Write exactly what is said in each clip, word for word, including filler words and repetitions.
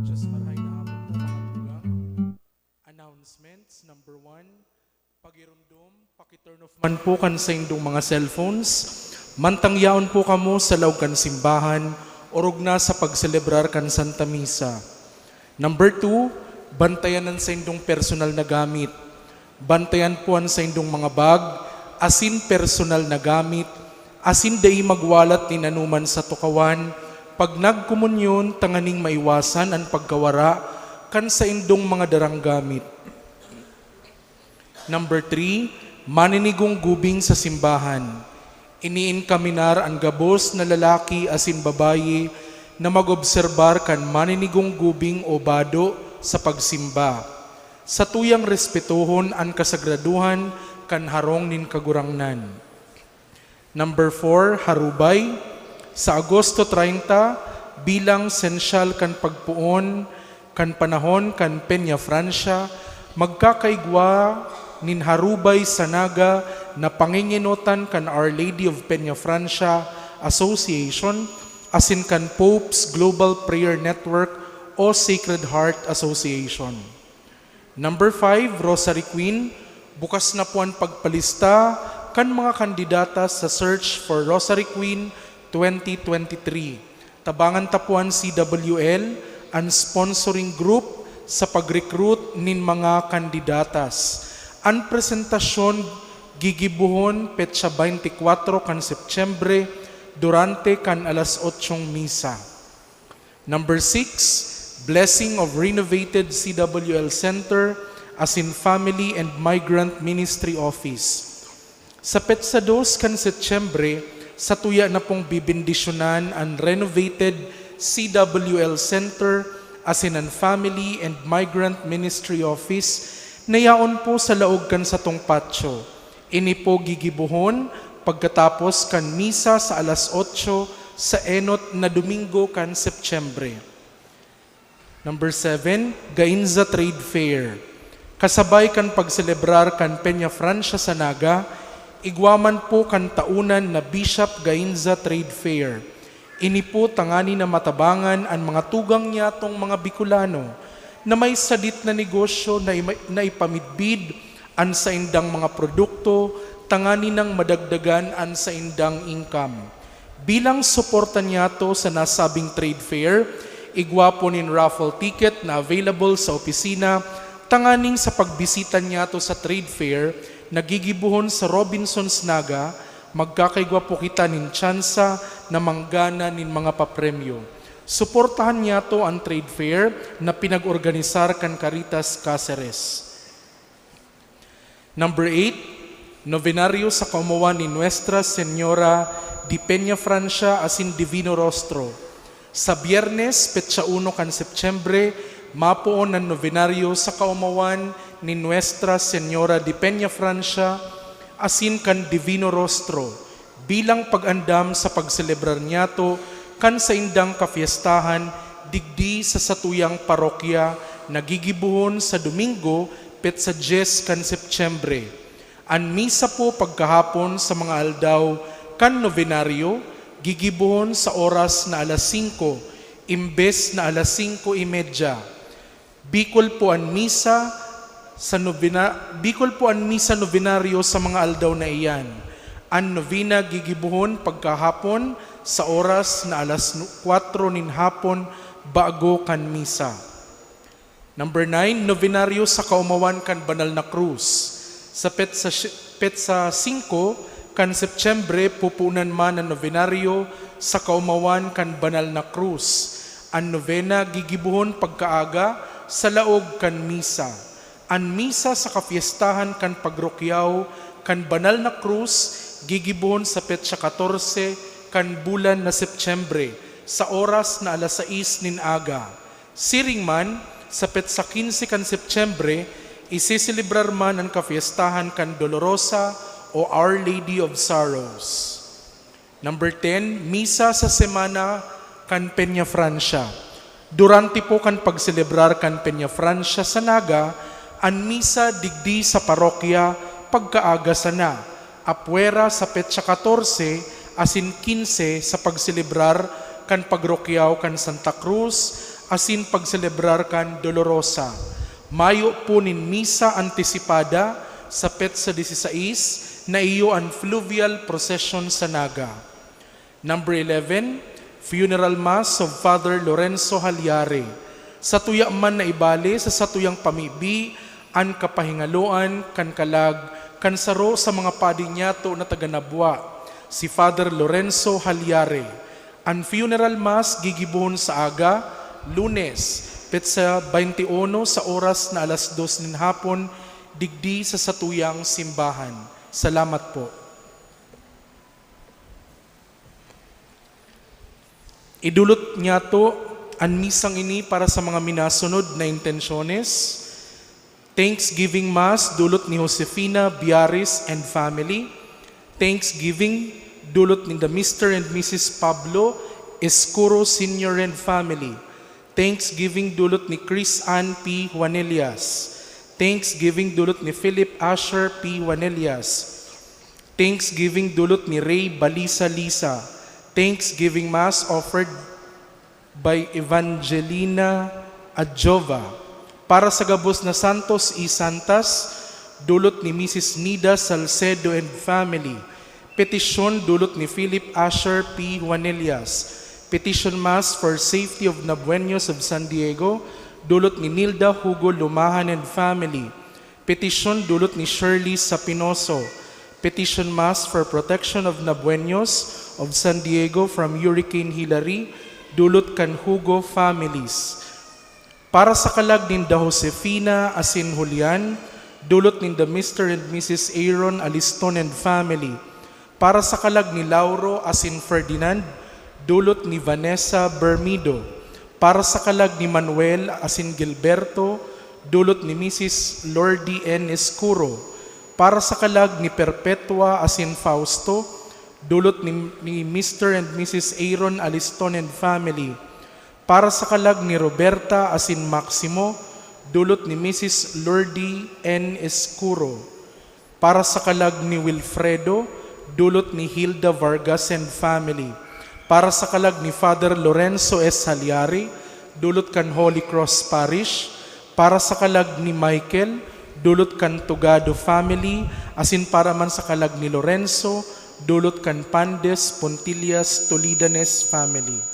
Just marahay na hapon po, mga tugang. Announcements, number one, pagiromdom, pakiturn off man po kan saindong mga cellphones. Mantang yaon po kamo sa laog kan simbahan, orog na sa pagselebrar kan Santa Misa. Number two, bantayan an saindong personal na gamit. Bantayan po an saindong mga bag, asin personal na gamit, asin dai magwalat nin anoman sa tukawan, pag nagkomunyon, tanganing maiwasan an pagkawara kan saindong mga darang gamit. Number three, maninigong gubing sa simbahan. Iniinkaminar an gabos na lalaki asin babayi na mag-obserbar kan maninigong gubing o bado sa pagsimba, satuyang respetohon an kasagradohan kan harong nin Kagurangnan. Number four, harubay. Sa Agosto treinta, Bilang sensyal kan pagpoon kan panahon kan Peña Francia, magkakaigwa nin harubay sa Naga na pangingenotan kan Our Lady of Peña Francia Association asin kan Pope's Global Prayer Network o Sacred Heart Association. Number five, Rosary Queen. Bukas na po an pagpalista kan mga kandidata sa Search for Rosary Queen twenty twenty-three. Tabangan ta po an C W L, an sponsoring group, sa pag-recruit nin mga kandidatas. An presentasyon gigibohon petsa twenty-four kan Setyembre durante kan alas otsong misa. Number six, blessing of renovated C W L Center asin Family and Migrant Ministry Office. Sa petsa dos kan Setyembre, sa tuya na pong bibendisyonan an renovated C W L Center asin an Family and Migrant Ministry Office na yaon po sa laog kan satong patio. Ini po gigibohon pagkatapos kan misa sa alas otso sa enot na Domingo kan Setyembre. Number seven, Gainza Trade Fair. Kasabay kan pagselebrar kan Peña Francia sa Naga, igwa man po kan taonan na Bishop Gainza Trade Fair. Ini po tangani na matabangan an mga tugang niyatong mga Bicolano na may sadit na negosyo na ima-, na ipamidbid an saindang mga produkto tanganing madagdagan an saindang income. Bilang suporta niyato sa nasabing trade fair, igwa po nin raffle ticket na available sa opisina tanganing sa pagbisita niyato sa trade fair na gigibohon sa Robinsons Naga, magkakaigwa po kita nin tsansa na manggana nin mga papremyo. Suportahan niyato an trade fair na pinag-organisar kan Caritas Caceres. Number eight, nobenaryo sa kaomawan ni Nuestra Señora de Peña Francia asin Divino Rostro. Sa Biyernes, petsa uno kan Setyembre, mapoon an nobenaryo sa kaomawan ni Nuestra Señora de Peña Francia asin kan Divino Rostro bilang pag-andam sa pagselebrar niyato kan saindang kafiestahan digdi sa satuyang parokya na gigibohon sa Domingo, petsa dyes kan Setyembre. An misa po pagkahapon sa mga aldaw kan nobenaryo gigibohon sa oras na alas singko imbes na alas singko y media. Bikol po an misa sa nobena-, Bikol po an misa nobenaryo sa mga aldaw na iyan. An nobena gigibohon pagkahapon sa oras na alas nu-, kwatro nin hapon bago kan misa. Number nine, nobenaryo sa kaomawan kan Banal na Krus. Sa petsa, petsa singko kan Setyembre, pupunan man an nobenaryo sa kaomawan kan Banal na Krus. An nobena gigibohon pagkaaga sa laog kan misa. An misa sa kafiestahan kan pagrukyaw kan Banal na Krus gigibohon sa petsa katorse kan bulan na Setyembre, sa oras na alas sais nin aga. Siring man, sa petsa kinse kan Setyembre, iseselebrar man an kafiestahan kan Dolorosa o Our Lady of Sorrows. Number ten, misa sa semana kan Peña Francia. Durante po kan pagselebrar kan Peña Francia sa Naga, an misa digdi sa parokya pagkaaga sana, apwera sa petsa katorse asin kinse sa pagselebrar kan pagrukyaw kan Santa Cruz asin pagselebrar kan Dolorosa. Mayo po nin misa antisipada sa petsa disisais na iyo an fluvial procession sa Naga. Number eleven, Funeral Mass of Father Lorenzo Haliare. Sa tuya man na ibale sa satuyang pamibi an kapahingaloan kan kalag kan saro sa mga padi niyato na taga Nabua, si Father Lorenzo Haliare. An funeral mass gigibohon sa aga, Lunes, petsa twenty-one, sa oras na alas dos nin hapon, digdi sa satuyang simbahan. Salamat po. Idulot niyato an misang ini para sa mga minasunod na intensyones: Thanksgiving Mass, dulot ni Josefina Biaris and family. Thanksgiving, dulot ninda Mister and Missus Pablo Escuro Senior and family. Thanksgiving dulot ni Chris Ann P. Juanillas. Thanksgiving dulot ni Philip Asher P. Juanillas. Thanksgiving dulot ni Ray Balisa Lisa. Thanksgiving Mass offered by Evangelina Adjova. Para sa gabos na santos y santas, dulot ni Misis Nida Salcedo and family. Petisyon dulot ni Philip Asher P. Juanillas. Petition Mass for safety of Nabueños of San Diego, dulot ni Nilda Hugo Lumahan and family. Petisyon dulot ni Shirley Sapinoso. Petition Mass for protection of Nabueños of San Diego from Hurricane Hilary, dulot kan Hugo families. Para sa kalag ninda Josefina asin Julian, dulot ninda Mister and Missus Aaron Aliston and family. Para sa kalag ni Lauro asin Ferdinand, dulot ni Vanessa Bermido. Para sa kalag ni Manuel asin Gilberto, dulot ni Missus Lordy N. Escuro. Para sa kalag ni Perpetua asin Fausto, dulot ni, ni Mister and Missus Aaron Aliston and family. Para sa kalag ni Roberta asin Maximo, dulot ni Missus Lordy N. Escuro. Para sa kalag ni Wilfredo, dulot ni Hilda Vargas and family. Para sa kalag ni Father Lorenzo S. Haliari, dulot kan Holy Cross Parish. Para sa kalag ni Michael, dulot kan Tugado family, asin para man sa kalag ni Lorenzo, dulot kan Pandes, Puntillas, Tolidanes family.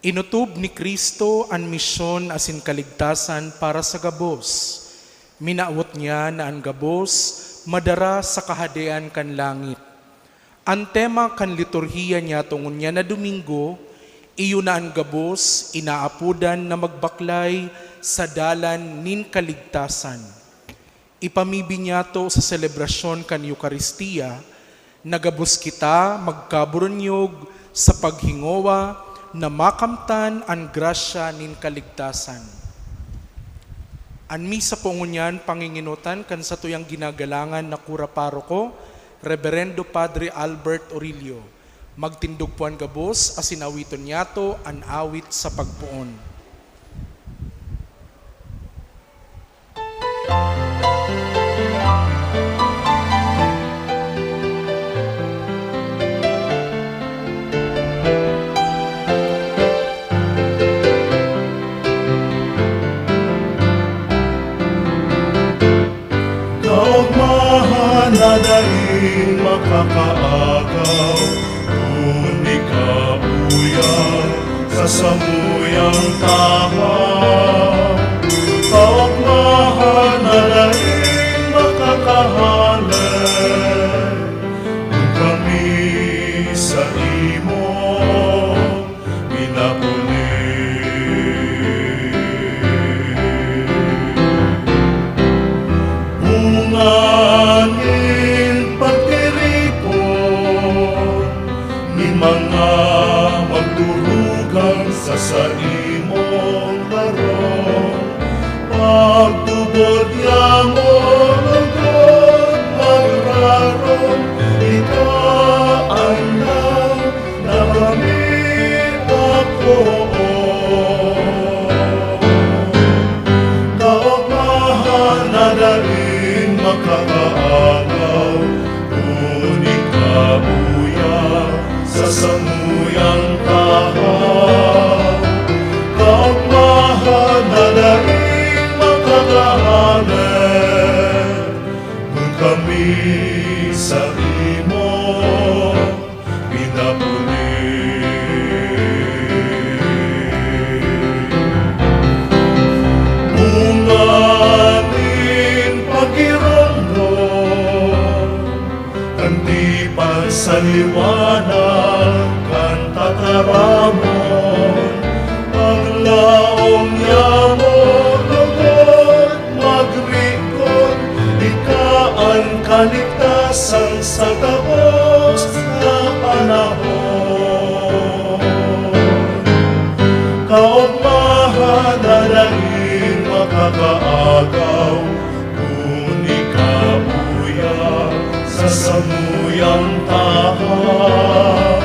Inotob ni Cristo an misyon asin kaligtasan para sa gabos. Minawot niya na an gabos madara sa Kahadean kan langit. An tema kan liturhiya niyato ngunyan na Domingo, iyo na an gabos inaapodan na magbaklay sa dalan nin kaligtasan. Ipamibi niyato sa selebrasyon kan Eukaristia na gabos kita magkaburunyog sa paghingowa na makamtan an grasya nin kaligtasan. An misa po ngunyan pangingenotan kan satuyang ginagalangan na kura paroko, Reberendo Padre Albert Orillo. Magtindog po an gabos asin awiton niyato an awit sa pagpoon. Kaogmahan na daing makakaagaw, kundi kabuyan sa samuyang tahaw. Kaogmahan na daing makakahale, kun kami sa imo minapuli. Bunga nin pagtiripon Mga magturugang sa saimong harong, pagtubod niya mo lugod magrarom, ika andam na kami ako. Kaogmahan na daing makakaagaw, kun ika uya sa samuyang tahaw. Kaogmahan na daing makakahale, kun kami sa imo pinapuli. Bunga nin pagiromdom kan tipan sa liwanag kan tataramon, paglaom niya mo lugod magrikot, ika an kaligtasan sa gabos na panahon. Kaogmahan na daing makakaagaw, kun ika uya sa samuyang tahaw.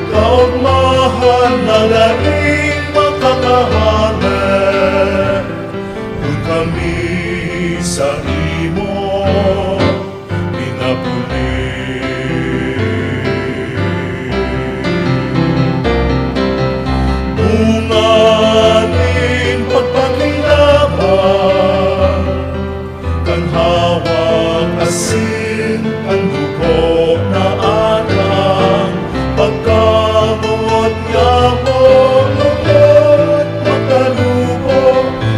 Kaogmahan na daing makakahale, kun kami sa imo pinapuli. Bunga nin pagpakinabangan kan hawak asin kan dugo na atang pagkamoot niya mo lugod makalubo,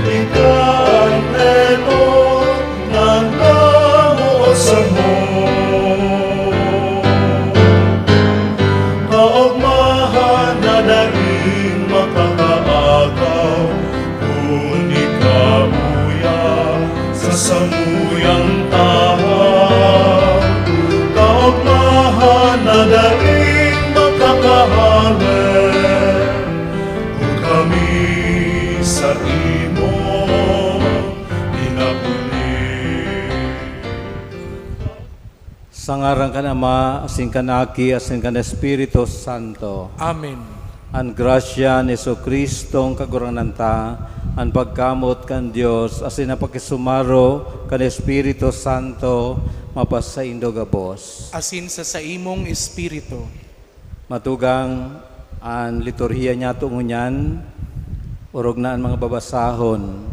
ika an enot na namo samo. Kaogmahan na daing makakaagaw, kun ika uya sa samuyang tahaw. Kaogmahan na daing makakahale, kun kami sa imo pinapuli. Sa ngaran kan Ama, asin kan Aki, asin kan Espiritu Santo. Amen. An grasya ni Jesu-Cristong Kagurangnan ta, an pagkamoot kan Dios, asin an pakisumaro kan Espiritu Santo, mapasaindo gabos. Asin sa saimong espiritu. Matugang, an liturhiya niyato ngunyan, orog na an mga babasahon.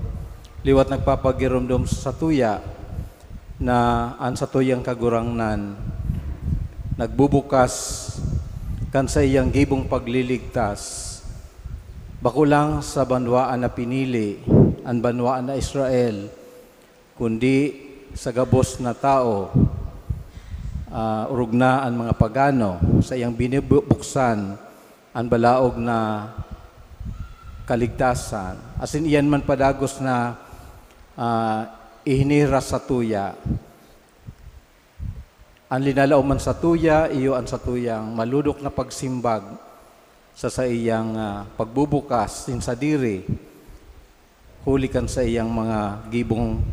Liwat nagpapagiromdom sa satuya na an satuyang Kagurangnan nagbubukas kan saiyang gibong pagliligtas, bako lang sa banwaan na pinili, an banwaan na Israel, kundi sa gabos na tawo, ah, orog na an mga pagano, saiyang binubuksan an balaog na kaligtasan. Asin iyan man padagos na, ah, ihinira satuya. An linalaom man satuya, iyo an satuyang malodok na pagsimbag sa saiyang, ah, pagbubukas nin sadiri, huli kan saiyang mga gibong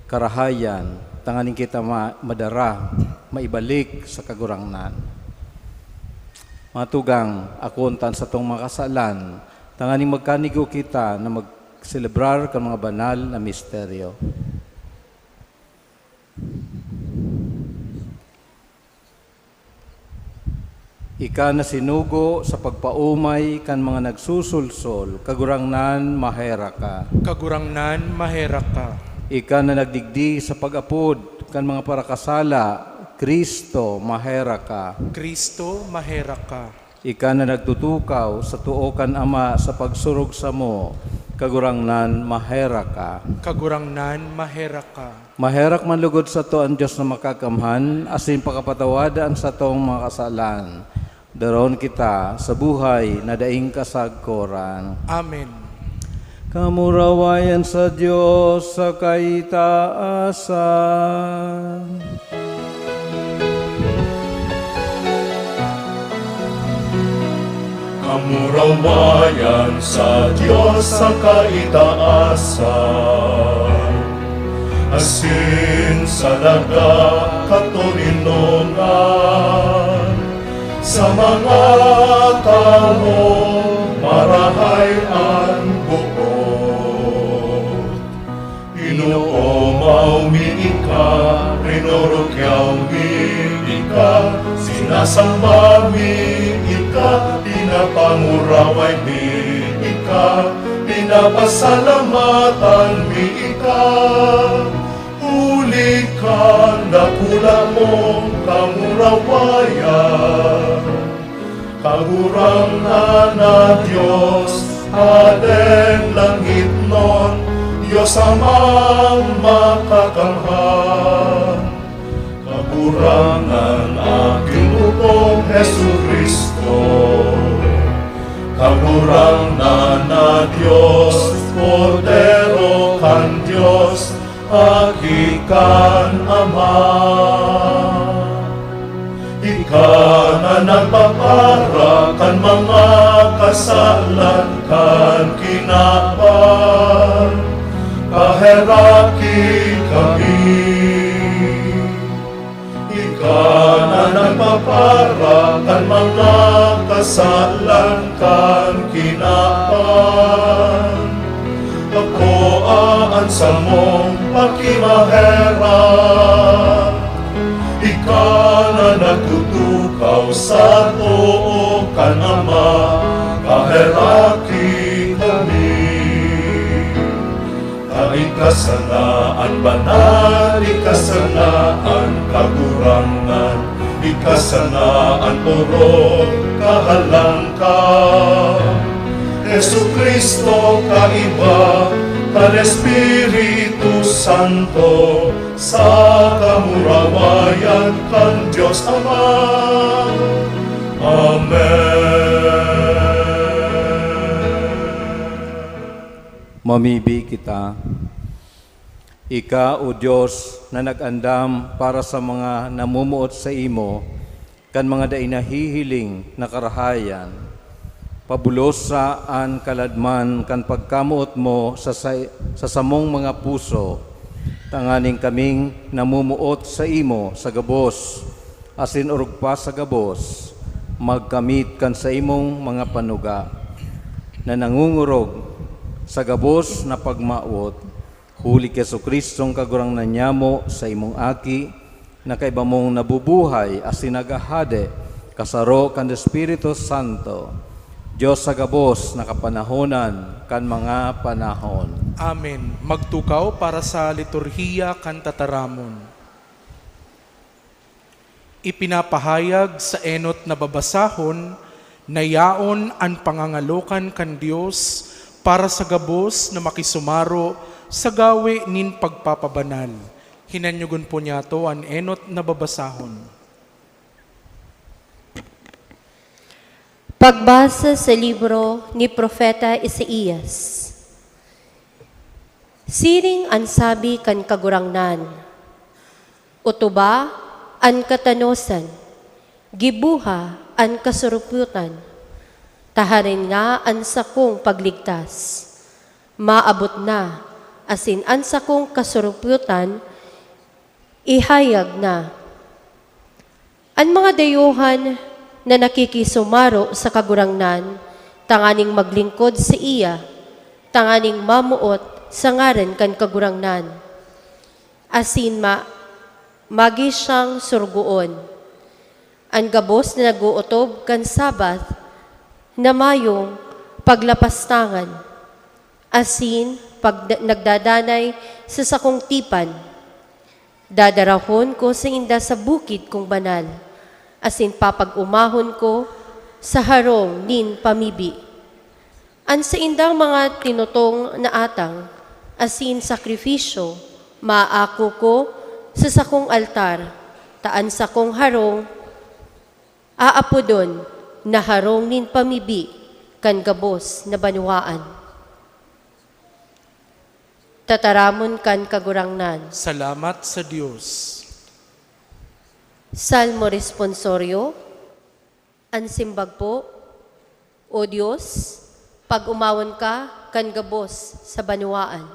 karahayan, tanganing kita ma-, madara, maibalik sa Kagurangnan. Mga tugang, akoon ta an satong mga kasalan, tanganing magkanigo kita na magselebrar kan mga banal na misteryo. Ika na sinugo sa pagpaomay kan mga nagsusulsol, Kagurangnan, maherak ka. Kagurangnan, maherak ka. Ika na nagdigdi sa pag-apod kan mga parakasala, Cristo, maherak ka. Cristo, maherak ka. Ika na nagtutukaw sa too kan Ama sa pagsurog samo, Kagurangnan, maherak ka. Kagurangnan, maherak ka. Maherak man lugod sato an Dios na Makakamhan, asin pakapatawada an satong mga kasalan. Daron kita sa buhay na daing kasagkoran. Amen. Kamurawayan sa Dios sa kaitaasan. Kamurawayan sa Dios sa kaitaasan, asin sa daga katoninongan, sa mga tawo marahay an boot. Inoomaw mi ika, rinurukyaw mi ika, sinasamba mi ika, pinapanguraway mi ika, pinapasalamatan mi ika, huli kan dakula mong kamurawayan. Kagurangnan na Dios, Hadeng langitnon, Dios Amang Makakamhan, Kagurangnan na Ginoo kong Jesu-Cristo, Kagurangnan na Dios, Kordero kan Dios, Aki kan Ama. Ika na nagpapara kan mga kasalan kan kinaban, paheraki kami. Ika na nagpapara kan mga kasalan kan kinaban, pakoa an samong pakimaherak. Ika na nagtutukaw sa too kan Ama, paheraki kami. Ta ika sana an banal, ika sana an kagurangnan, ika sana an orog kahalangkaw. Jesu-Cristo, kaiba kan Espiritu Santo, sa kamurawayan kan Dios Ama. Amen. Mamibi kita. Ika, O Dios, na nag-andam para sa mga namumuot saimo kan mga dai nahihiling na karahayan, pabulosa an kaladman kan pagkamoot mo sa, sa, sa samong mga puso, tanganing kaming namumuot saimo sa gabos asin orog pa sa gabos, magkamit kan saimong mga panuga na nangungorog sa gabos na pagmawot, huli ki Jesu-Cristong Kagurangnan nyamo, saimong Aki, na kaiba mong nabubuhay asin naghahade, kasaro kan Espiritu Santo, Dios sa gabos na kapanahonan kan mga panahon. Amen. Magtukaw para sa liturhiya kan tataramon. Ipinapahayag sa enot na babasahon na yaon an pangangalokan kan Dios para sa gabos na makisumaro sa gawe nin pagpapabanal. Hinanyogon po niyato an enot na babasahon. Pagbasa sa libro ni Propeta Isaias. Siring an sabi kan Kagurangnan, "Otoba an katanosan, giboha an kasurupotan, taharin nga an sakong pagligtas maabot na, asin an sakong kasurupotan ihayag na." An mga dayuhan na nakikisumaro sa Kagurangnan tanganing maglingkod saiya, tanganing mamoot sa ngaran kan Kagurangnan, asin ma-, magi siyang surugoon. An gabos na nag-ootob kan Sabbath na mayong paglapastangan, asin pag-, nagdadanay sa sakong tipan. Dadarahon ko sainda sa bukid kong banal, asin papag-omahon ko sa harong nin pamibi. An saindang mga tinutong na atang asin sakrifisyo, maako ko sa sakong altar, ta an sakong harong aapodon na harong nin pamibi kan gabos na banwaan. Tataramon kan Kagurangnan. Salamat sa Dios. Salmo Responsorio. An simbag po, O Dios, pag-omawon ka kan gabos sa banwaan.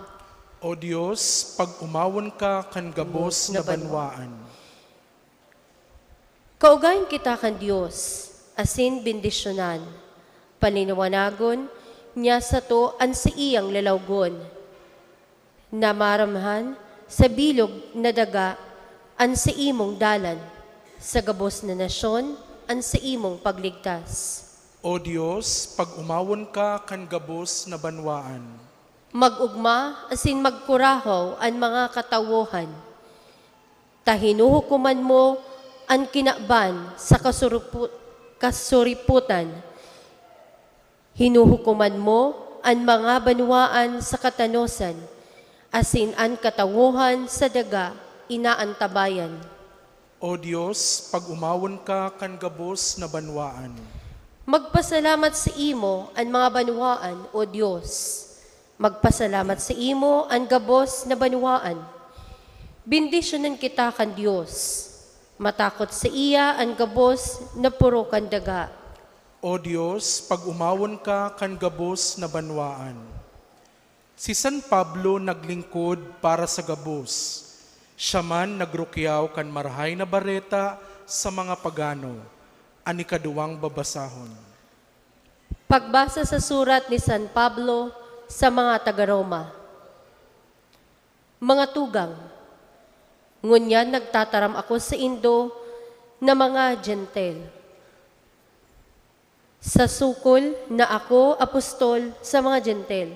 O Dios, pag-omawon ka kan gabos na banwaan. Kaugayan kita kan Dios, asin bendisyonan. Paliniwanagon niya sato an saiyang lalawgon. Namaramhan sa bilog na daga an saimong dalan, sa gabos na nasyon an saimong pagligtas. O Dios, pag-omawon ka kan gabos na banwaan. Mag-ogma asin magkurahaw an mga katawohan, ta hinuhukoman mo an kinaban sa kasurupu-, kasuriputan. Hinuhukoman mo an mga banwaan sa katanosan, asin an katawohan sa daga inaantabayan. O Dios, pag-omawon ka kan gabos na banwaan. Magpasalamat sa imo an mga banwaan, O Dios. Magpasalamat sa imo an gabos na banwaan. Bendisyonan kita kan Dios. Matakot saiya an gabos na poro kan daga. O Dios, pag-omawon ka kan gabos na banwaan. Si San Pablo naglingkod para sa gabos. Siya man nagrukyaw kan Marahay na Bareta sa mga pagano, an ikaduwang babasahon. Pagbasa sa surat ni San Pablo sa mga taga-Roma. Mga tugang, ngunyan nagtataram ako saindo na mga Gentil, sa sukol na ako apostol sa mga Gentil.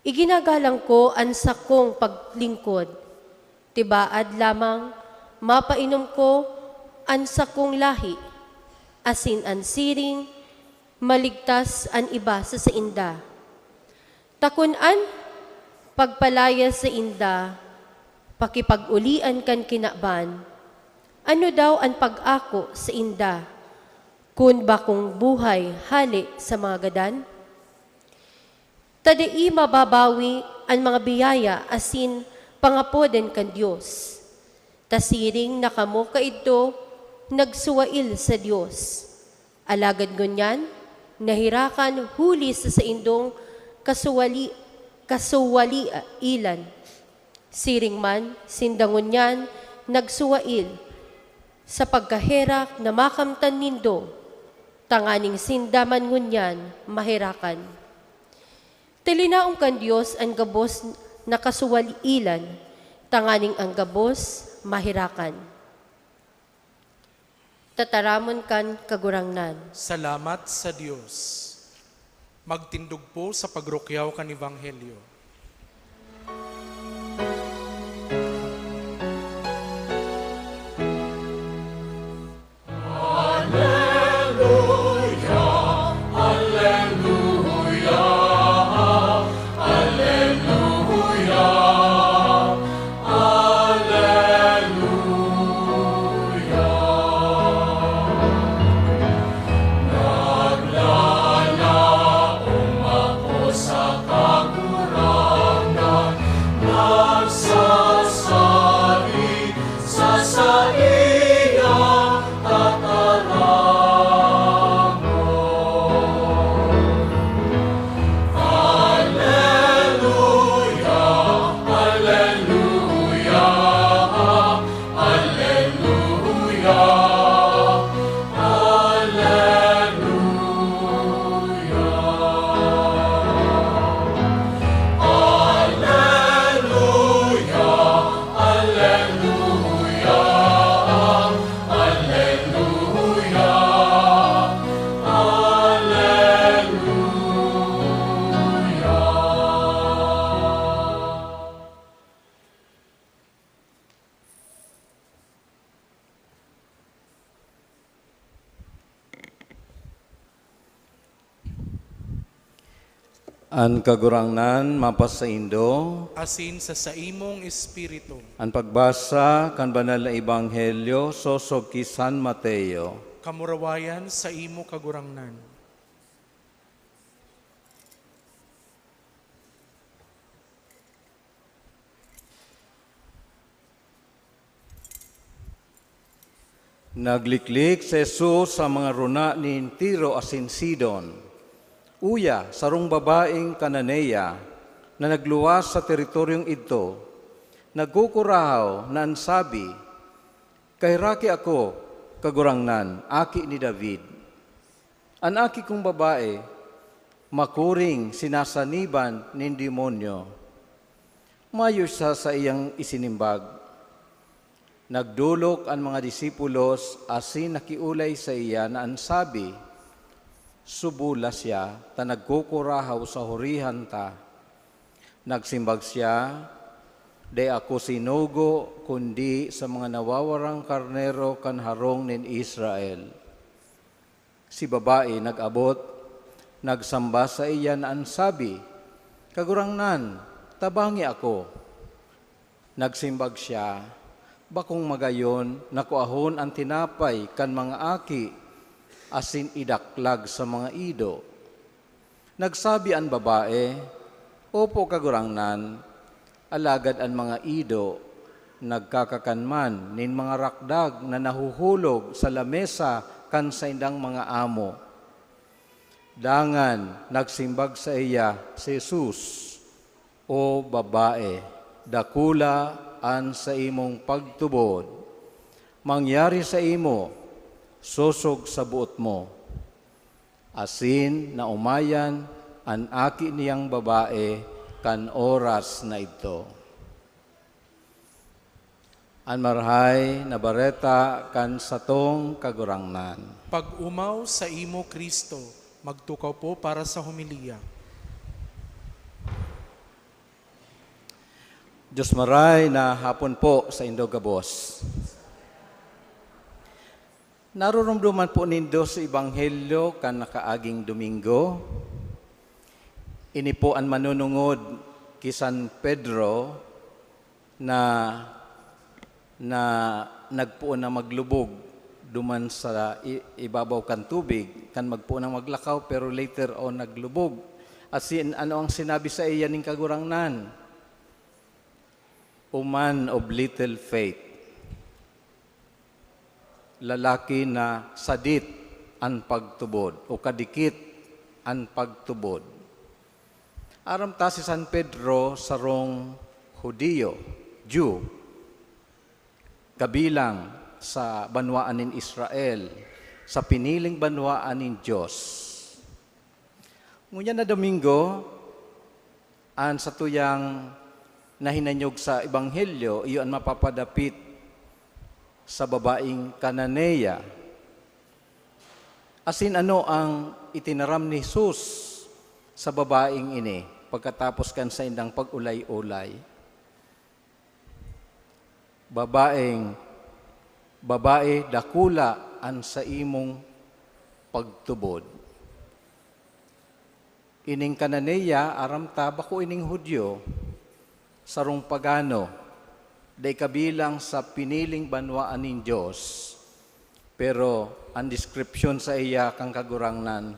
Iginagalang ko an sakong paglingkod. Tibaad lamang mapainom ko an sakong lahi, asin an siring maligtas an iba sa sainda. Ta kun an pagpalayas sainda pakipag-olian kan kinaban, ano daw an pag-ako sainda kun bakong buhay hale sa mga gadan? Ta dai mababawi an mga biyaya asin pangapodan kan Dios. Ta siring na kamo kaidto nagsuwail sa Dios, alagad ngunyan naherakan huli sa saindong kasuwali-, kasuwaliilan. Siring man, sinda ngunyan nagsuwail sa pagkaherak na makamtan nindo, tanganing sinda man ngunyan maherakan. Ta linaom kan Dios an gabos na kasuwaliilan, tanganing an gabos maherakan. Tataramon kan Kagurangnan. Salamat sa Dios. Magtindog po sa pagrukyaw kan Ebanghelyo. An Kagurangnan mapasaindo. Asin sa saimong espiritu. An pagbasa kan Banal na Ebanghelyo sosog ki San Mateo. Kamurawayan sa imo, Kagurangnan. Nagliklik si Jesus sa mga rona nin Tiro asin Sidon. Uya, sarong babaeng Cananea na nagluwas sa teritoryong idto, nagkukurahaw na an sabi, "Kaheraki ako, Kagurangnan, aki ni David. An aki kong babae, makuring sinasaniban nin demonyo." Mayo sa saiyang isinimbag. Nagdolok an mga disipulos asin nakiolay saiya na an sabi, "Subo la siya ta nagkukurahaw sa hurihan ta." Nagsimbag siya, "Dai ako sinugo kundi sa mga nawawarang karnero kan harong nin Israel." Si babae nag-abot, nagsamba saiya na an sabi, "Kagurangnan, tabangi ako." Nagsimbag siya, "Bakong magayon na kuahon an tinapay kan mga aki asin idaklag sa mga ido." Nagsabi an babae, "Opo, Kagurangnan, alagad an mga ido nagkakakan man nin mga rakdag na nahuhulog sa lamesa kan saindang mga amo." Dangan nagsimbag saiya si Jesus, "O babae, dakula an saimong pagtubod. Mangyari saimo sosog sa boot mo." Asin naomayan an aki niyang babae kan oras na idto. An Marahay na Bareta kan satong Kagurangnan. Pag-omaw saimo, Cristo. Magtukaw po para sa homilya. Diyos maray na hapon po saindo gabos. Naroromdoman po nindo sa Ebanghelyo kan nakaaging Domingo? Ini po an manunungod ki San Pedro na, na nagpoon na maglubog duman sa i-, ibabaw kan tubig, kan magpoon na maglakaw, pero later on naglubog. Asin ano ang sinabi saiya nin Kagurangnan? "O man of little faith." Lalaki na sadit an pagtubod o kadikit an pagtubod. Aram ta si San Pedro sarong Judio, Jew, kabilang sa banwaan nin Israel, sa piniling banwaan nin Dios. Ngunyan na Domingo, an satuyang nahinanyog sa Ebanghelyo iyo an mapapadapit sa babaeng Cananea. Asin ano ang itinaram ni Jesus sa babaeng ini pagkatapos kan saindang pag-olay-olay? Babaeng, babae, dakula an saimong pagtubod. Ining Cananea, aram ta, bako ining Judio, sarong pagano, dai kabilang sa piniling banwaan nin Dios. Pero an deskripsyon saiya kan Kagurangnan,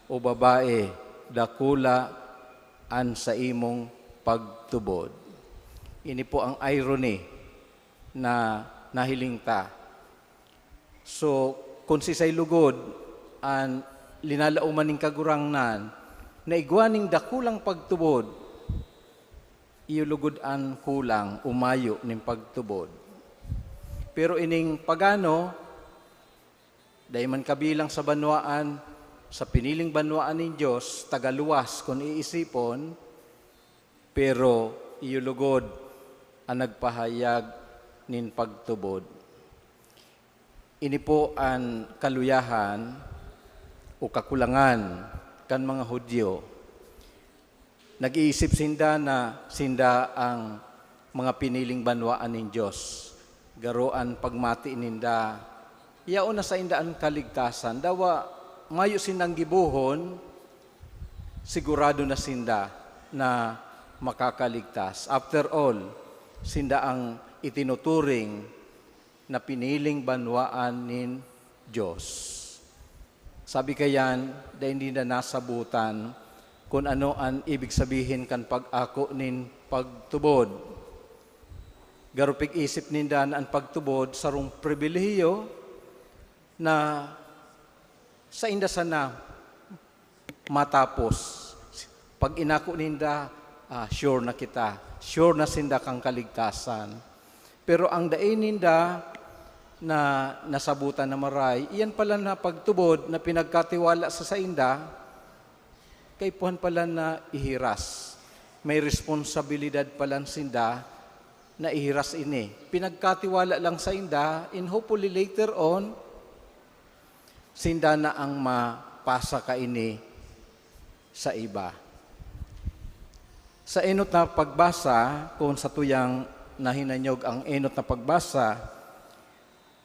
"O babae, dakula an saimong pagtubod." Ini po ang irony na nahiling ta. So, kun sisay lugod an linalaoman nin Kagurangnan na igwa nin dakulang pagtubod, iyo lugod an kulang o mayo nin pagtubod. Pero ining pagano, dai man kabilang sa banwaan, sa piniling banwaan nin Dios, tagaluwas kun iisipon, pero iyo lugod an nagpahayag nin pagtubod. Ini po an kaluyahan o kakulangan kan mga Judio. Nag-iisip sinda na sinda ang mga piniling banwaan nin Dios. Garo an pagmati ninda, yaon na sainda an kaligtasan. Dawa, mayo sindang gibohon, sigurado na sinda na makakaligtas. After all, sinda ang itinuturing na piniling banwaan nin Dios. Sabi kayan, dai ninda nasabotan kun ano an ibig sabihin kan pag-ako nin pagtubod. Garo pig-isip ninda na an pagtubod sarong pribilehiyo na sainda sana matapos. Pag inako ninda, ah, sure na kita. Sure na sinda kan kaligtasan. Pero ang dai ninda na nasabutan na maray, iyan pala na pagtubod na pinagkatiwala sa sainda, kaipuhan pala na ihiras. May responsibilidad pala sinda na ihiras ini. Pinagkatiwala lang sainda, and hopefully later on, sinda na ang mapasa kaini sa iba. Sa enot na pagbasa, kung sa tuyang nahinanyog ang enot na pagbasa,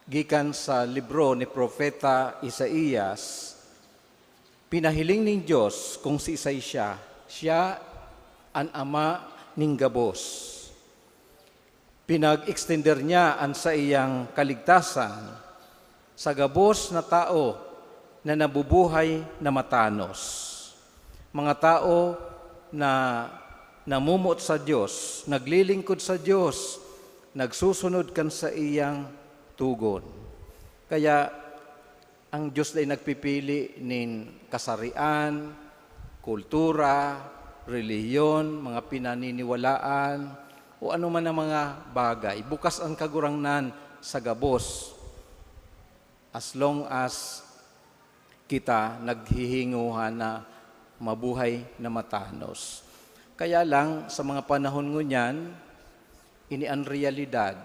gikan sa libro ni Propeta Isaias, pinahiling nin Dios kung siisay siya. Siya an Ama nin gabos. Pinag-extender niya an saiyang kaligtasan sa gabos na tao na nabubuhay na matanos. Mga tao na namumuot sa Dios, naglilingkod sa Dios, nagsusunod kan saiyang tugon. Kaya ang Dios dai nagpipili nin kasarian, kultura, relihiyon, mga pinaniniwalaan, o ano man ang mga bagay. Bukas ang Kagurangnan sa gabos, as long as kita naghihinguhan na mabuhay na matanos. Kaya lang, sa mga panahon ngunyan, ini an realidad.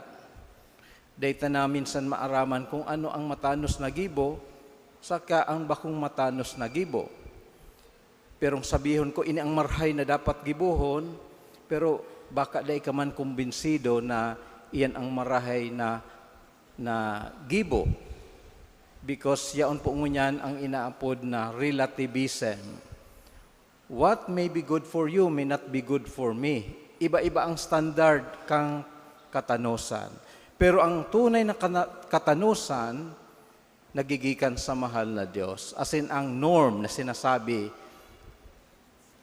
Dai ta na minsan maaraman kung ano ang matanos na gibo, saka ang bakong matanos na gibo. Pero sabihon ko, ini ang marhay na dapat gibohon, pero baka dai ka man kumbinsido na iyan ang marahay na, na gibo. Because yaon po ngunyan ang inaapod na relativism. What may be good for you may not be good for me. Iba-iba ang standard kan katanosan. Pero ang tunay na kana-, katanosan, nagigikan sa mahal na Dios. Asin ang norm na sinasabi,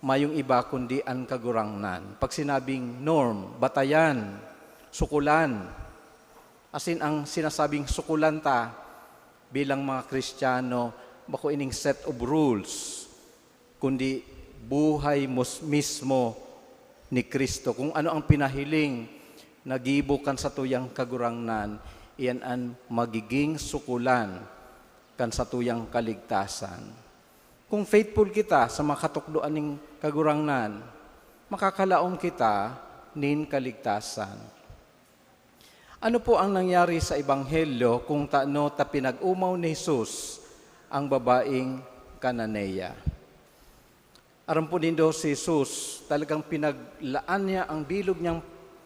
mayong iba kundi an Kagurangnan. Pag sinabing norm, batayan, sukulan, asin ang sinasabing sukulan ta bilang mga Kristiyano, bako ining set of rules, kundi buhay mos-, mismo ni Cristo. Kung ano ang pinahiling na gibo kan satuyang Kagurangnan, iyan an magiging sukulan kan satuyang kaligtasan. Kung faithful kita sa mga katukdoan nin Kagurangnan, makakalaom kita nin kaligtasan. Ano po ang nangyari sa Ebanghelyo kung tano ta pinag-omaw ni Jesus ang babaeng Cananea? Aram po nindo, si Jesus, talagang pinaglaan niya ang bilog niyang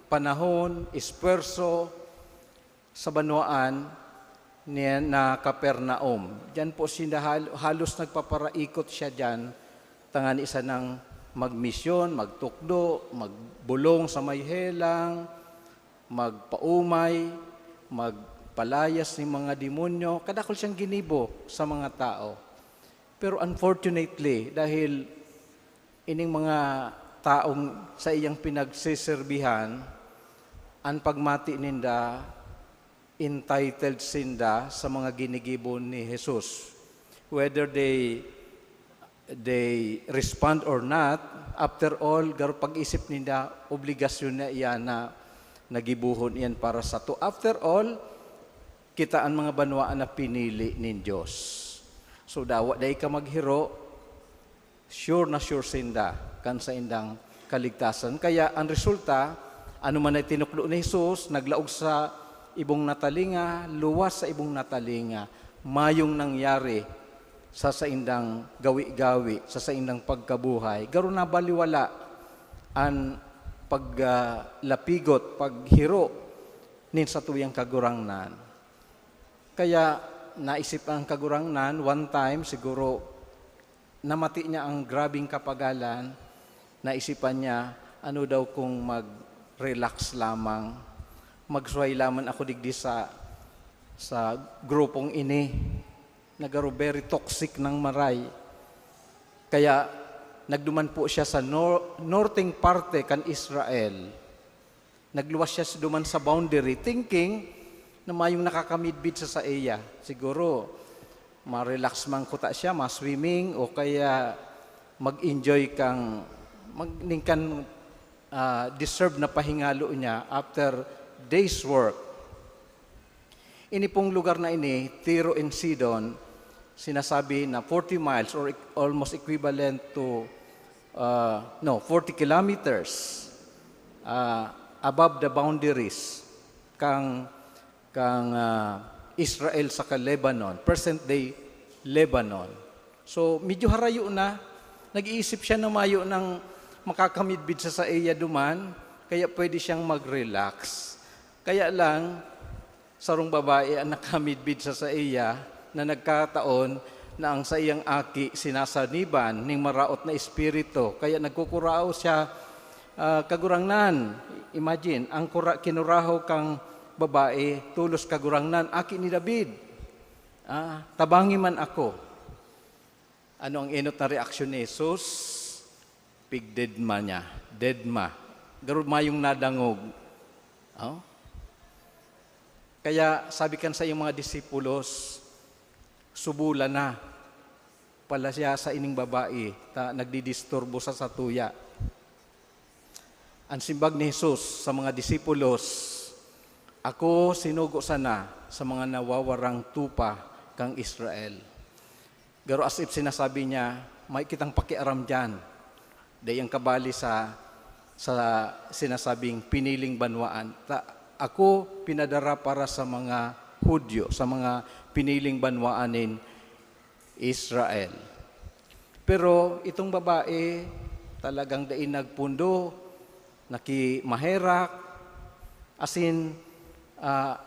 panahon, espuwerso, sa banwaan ni, na Capernaum. Diyan po siya hal-, halos nagpaparaikot siya diyan, tanganing sanang magmisyon, magtukdo, magbolong sa may helang, magpaomay, magpalayas nin mga demonyo. Kadakul siyang ginibo sa mga tao. Pero unfortunately, dahil ining mga taong saiyang pinagseserbihan, an pagmati ninda, entitled sinda sa mga ginigibo ni Jesus. Whether they, they respond or not, after all, garo pag-isip ninda, obligasyon na iyan na nagibohon iyan para sato. After all, kita an mga banwaan na pinili nin Dios. So, dawa dai ka maghiro, sure na sure sinda kan saindang kaligtasan. Kaya an resulta, ano man ay tinukdo ni Jesus, naglaog sa ibong na talinga, luwas sa ibong na talinga, mayong nangyari sa saindang gawi-gawi, sa saindang pagkabuhay. Garo nabaliwala an paglapigot, paghiro nin satuyang Kagurangnan. Kaya naisip ang Kagurangnan, one time, siguro, namati niya ang grabeng kapagalan, naisipan niya, "Ano daw kung mag-relax lamang? Magsuhay lamang ako digdi sa, sa grupong ini, na garo very toxic nang maray." Kaya nagduman po siya sa nor-, norteng parte kan Israel. Nagluwas siya sa duman sa boundary, thinking na mayong nakakamidbid sa saiya. Siguro, ma-relax man kuta siya, ma-swimming, o kaya mag-enjoy kang, mag-, ning kan, ah, deserve na pahingalo niya after day's work. Ini pong lugar na ini, Tiro and Sidon, sinasabi na forty miles or e-, almost equivalent to, ah, no, forty kilometers, ah, above the boundaries kang, kang, ah, Israel saka Lebanon, present-day Lebanon. So, medyo harayo na. Nag-iisip siya na mayo nang makakamidbid sa saiya duman, kaya pwede siyang mag-relax. Kaya lang, sarong babae an nakamidbid sa saiya na nagkataon na ang saiyang aki sinasaniban ning maraot na espiritu. Kaya nagkukurahaw siya, ah, "Kagurangnan," imagine, ang kura-, kinurahaw kang babae, "Tolos, Kagurangnan, aki ni David, ah, tabangi man ako." Ano ang enot na reaksyon ni Jesus? Pigdedma niya. Dedma. Garo mayong nadangog. Oh? Kaya sabi kan saiyang mga disipulos, "Subola na pala siya sa ining babae, ta nagdidisturbo sa satuya." An simbag ni Jesus sa mga disipulos, "Ako sinugo sana sa mga nawawarang tupa kan Israel." Garo as if sinasabi niya, "May kitang pakiaram diyan." Dai ang kabali sa, sa sinasabing piniling banwaan. Ta-, ako pinadara para sa mga Hudyo, sa mga piniling banwaan nin Israel. Pero itong babae, talagang dai nagpundo, nakimaherak, asin, ah,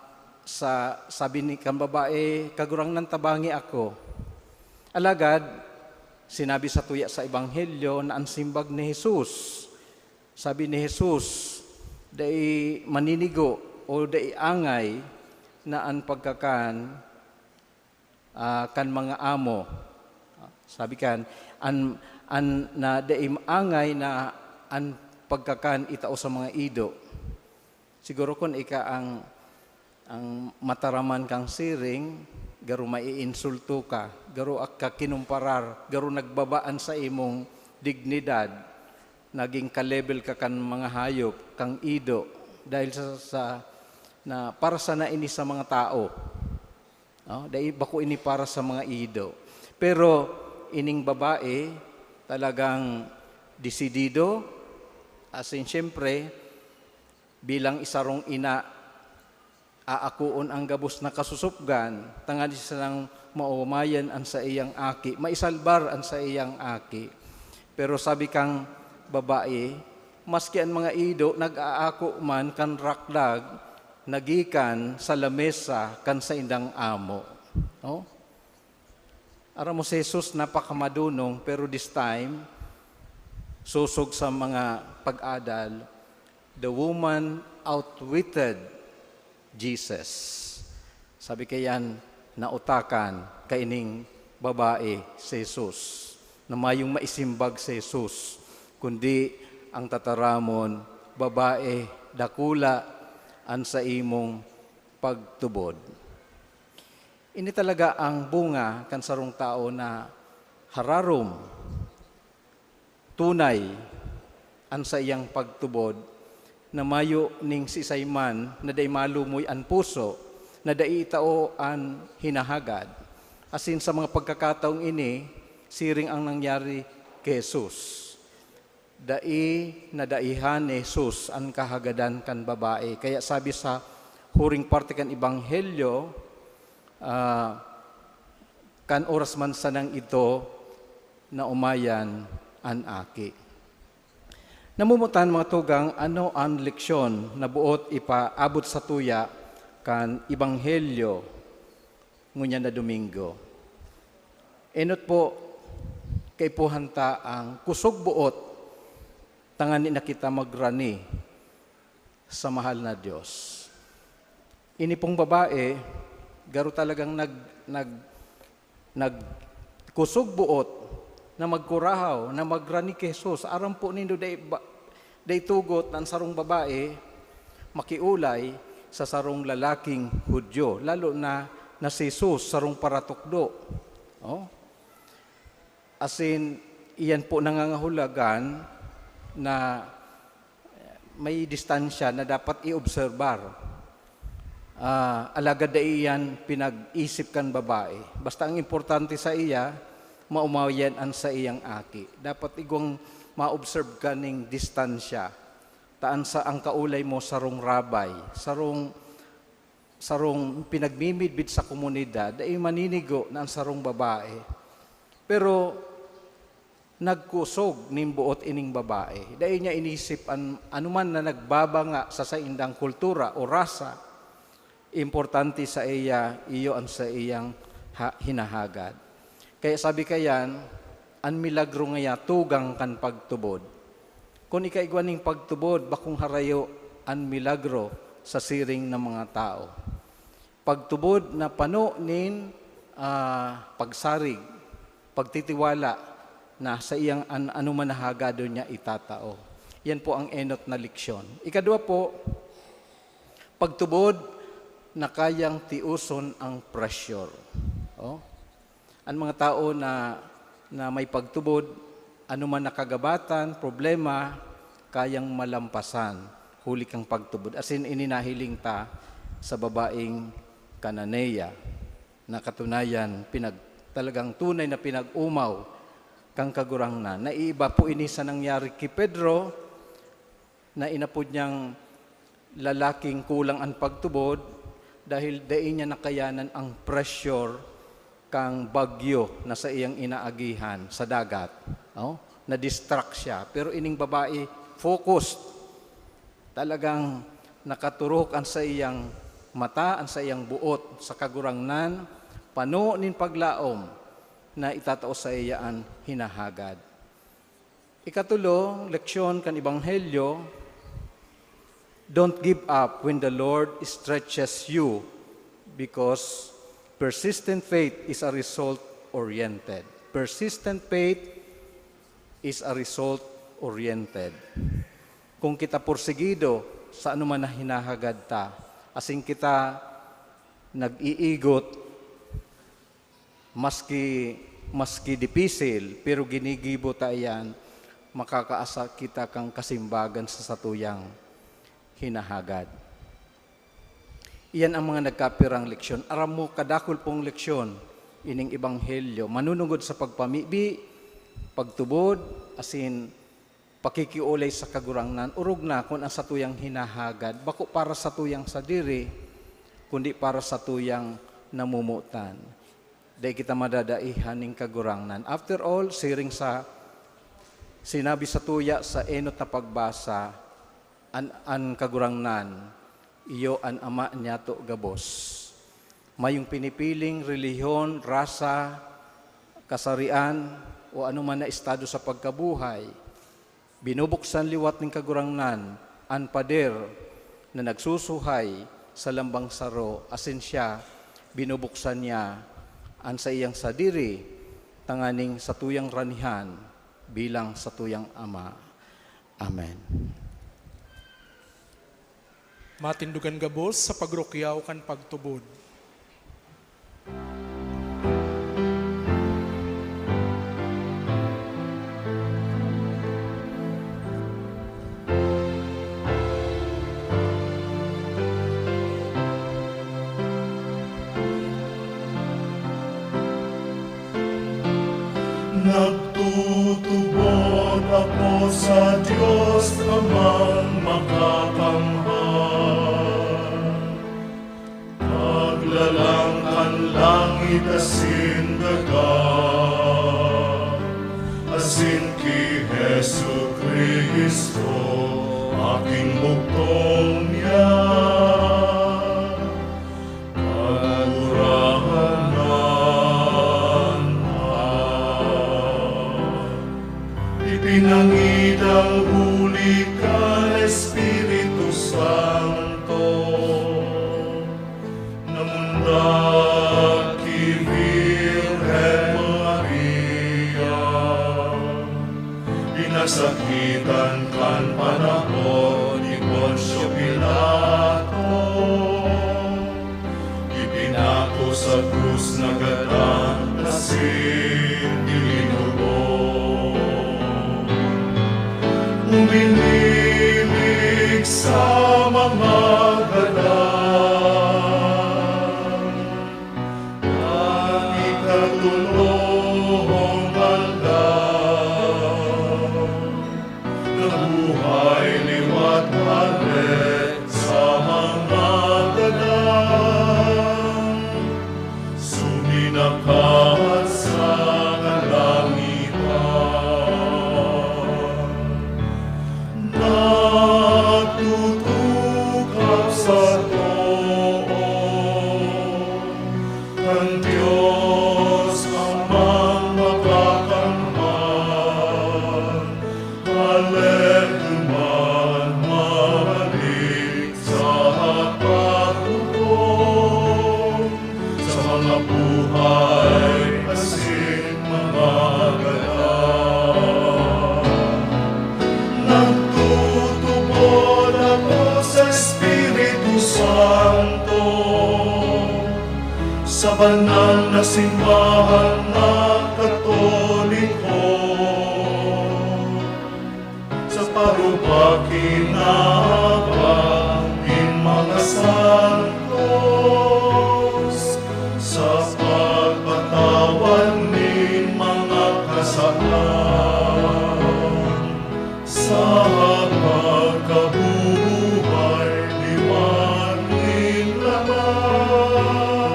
sa, sabi ni kan babae, "Kagurangnan, tabangi ako." Alagad, sinabi satuya sa Ebanghelyo na an simbag ni Jesus, sabi ni Jesus, dai maninigo o dai angay na an pagkakan ah, kan mga amo. Sabi kan, an, an na dai angay na an pagkakan itao sa mga ido. Siguro kun ika ang, ang mataraman kang siring, garo maiinsulto ka, garo ak-, ka kinumparar, garo nagbaba an sa imong dignidad, naging ka-level ka kan mga hayop, kang ido, dahil sa, sa, na para sana ini sa mga tao. Oh, dai, bako ini para sa mga ido. Pero ining babae, talagang desidido, as in, siyempre, bilang isarong ina, aakoon ang gabos na kasusupgan, tanganing sanang maomayan an saiyang aki, maisalbar an saiyang aki. Pero sabi kang babae, maski an mga ido nag-aako man kan rakdag, nagikan sa lamesa kan saindang amo. Oh? Aram mo, si Jesus napakamadonong, pero this time, sosog sa mga pag-adal, the woman outwitted Jesus. Sabi kayan, nautakan kaining babae si Jesus, na mayong maisimbag si Jesus, kundi ang tataramon, "Babae, dakula an saimong pagtubod." Ini talaga ang bunga kan sarong tawo na hararom, tunay an saiyang pagtubod, na mayo ning siisay man na dai malumoy an puso, na dai itao an hinahagad. Asin sa mga pagkakataong ini, siring ang nangyari ki Jesus. Dai nadaihan ni Jesus an kahagadan kan babae. Kaya sabi sa huring parte kan Ebanghelyo, ah, "Kan oras man sanang idto, naomayan an aki." Namumutan, mga tugang, ano an leksyon na boot ipaabot satuya kan Ebanghelyo ngunyan na Domingo? Enot po, kaipuhan ta ang kusog boot tanganing na kita magrani sa mahal na Dios. Ini pong babae, garo talagang nag-, nag-, nagkusog boot na magkurahaw, na magrani ki Jesus. Aram po nindo, dai ba, dai tugot na an sarong babae makiolay sa sarong lalaking Judio, lalo na, na si Jesus, sarong paratukdo. Oh? Asin, Iyan po nangangahulagan na may distansya na dapat iobserbar. Ah, alagad dai iyan pinag-isip kan babae. Basta ang importante sa iya, maumaw yan an saiyang aki. Dapat igwang maobserb ka ning distansya. Ta an sa ang kaulay mo sarong rabay, sarong, sarong pinagmimidbid sa komunidad, dai maninigo na an sarong babae. Pero nagkusog nin boot ining babae. Dai niya inisip an anoman na nagbabanga sa saindang kultura o rasa. Importante sa iya, iyo an saiyang ha-, hinahagad. Kaya sabi kayan, an milagro ngaya tugang kan pagtubod. Kun ikaigwa ning pagtubod, bakong harayo an milagro sa siring na mga tawo. Pagtubod na pano nin, ah, pagsarig, pagtitiwala na sa iyang an-, anoman na hagadon niya itatao. Yan po ang enot na leksyon. Ikadwa po, pagtubod na kayang tioson ang pressure. Oh? An mga tao na, na may pagtubod, anoman na kagabatan, problema, kayang malampasan, huli kan pagtubod. Asin ini nahiling ta sa babaeng Cananea, na katunayan, pinag-, talagang tunay na pinag-omaw kan Kagurangnan. Naiiba po ini sa nangyari ki Pedro, na inapod niyang lalaking kulang an pagtubod, dahil dai niya nakayanan ang pressure kan bagyo na saiyang inaagihan sa dagat. Oh, na-distract siya. Pero ining babae, focused. Talagang nakaturok an saiyang mata, an saiyang boot sa Kagurangnan, pano nin paglaom na itatao saiya an hinahagad. Ikatulo, leksyon kan Ebanghelyo, don't give up when the Lord stretches you, because persistent faith is a result-oriented. Persistent faith is a result-oriented. Kung kita porsigido sa anoman na hinahagad ta, asin kita nag-iigot, maski, maski dipisil, pero ginigibo ta iyan, makakaasa kita kan kasimbagan sa satuyang hinahagad. Iyan ang mga nagkapirang leksyon. Aram mo, kadakul pong leksyon ining ebanghelyo, manunungod sa pagpamibi, pagtubod, asin pakikiolay sa Kagurangnan, orog na kun an satuyang hinahagad bako para satuyang sadiri, kundi para satuyang namomotan. Dai kita madadaihan nin Kagurangnan. After all, siring sa sinabi satuya sa enot na pagbasa, an, an Kagurangnan, iyo an Ama niyato gabos. Mayong pinipiling relihiyon, rasa, kasarian, o anoman na estado sa pagkabuhay. Binubuksan liwat nin Kagurangnan an pader na nagsusuhay sa lambang saro, asin siya, binubuksan niya an saiyang sadiri tanganing satuyang ranihan bilang satuyang Ama. Amen. Matindogan gabos sa pagrukyaw kan pagtubod. Nagtutubod ako sa Dios Amang Makakamhan, Maglalang kan langit asin daga, asin ki Jesu-Cristo, aking bugtong niya. Kagurangnan, ipinangidang huli kan Espiritu Santo, namundag ki Virgen Maria, pinasakitan kan panahon ni Poncio Pilato, ipinako sa krus, nagadan asin ilinubong. Minilig sa mga gadan, ang ikatolong aldaw, nabuhay liwat hale sa mga gadan. Suminakat sa kalangitan, nagtutukab sa too kan Dios Amang Makakamhan. Halep duman mabalik sa paghukom sa mga buhay asin mga gadan. Nagtutubod ako sa Espiritu Santo, sa banal na simbahan na Katoliko, sa parobaki na nin mga santos, sa pagpatawad nin mga kasalan, sa pagkabuhay liwat nin laman,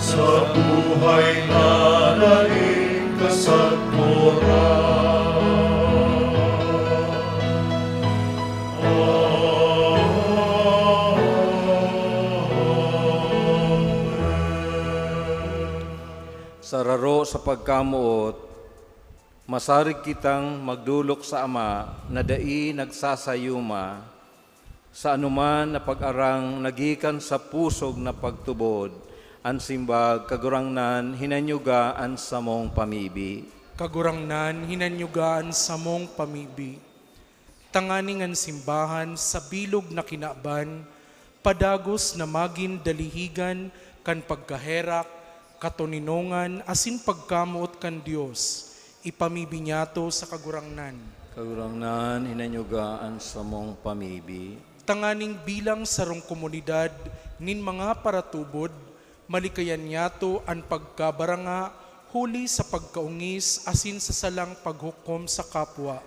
sa buhay na daing kasagkoran. Sa raro sa pagkamoot, masarig kitang magdolok sa Ama na dai nagsasayuma sa anoman na pag-arang na gikan sa pusog na pagtubod. An simbag, Kagurangnan, hinanyuga an samong pamibi. Kagurangnan, hinanyuga an samong pamibi. Tanganing an simbahan sa bilog na kinaban, padagos na magin dalihigan kan pagkaherak, katoninongan, asin pagkamoot kan Dios, ipamibi niyato sa Kagurangnan. Kagurangnan, hinanyuga an samong pamibi. Tanganing bilang sarong komunidad nin mga paratubod, malikayan niyato an pagkabaranga huli sa pagkaongis asin sa salang paghukom sa kapwa.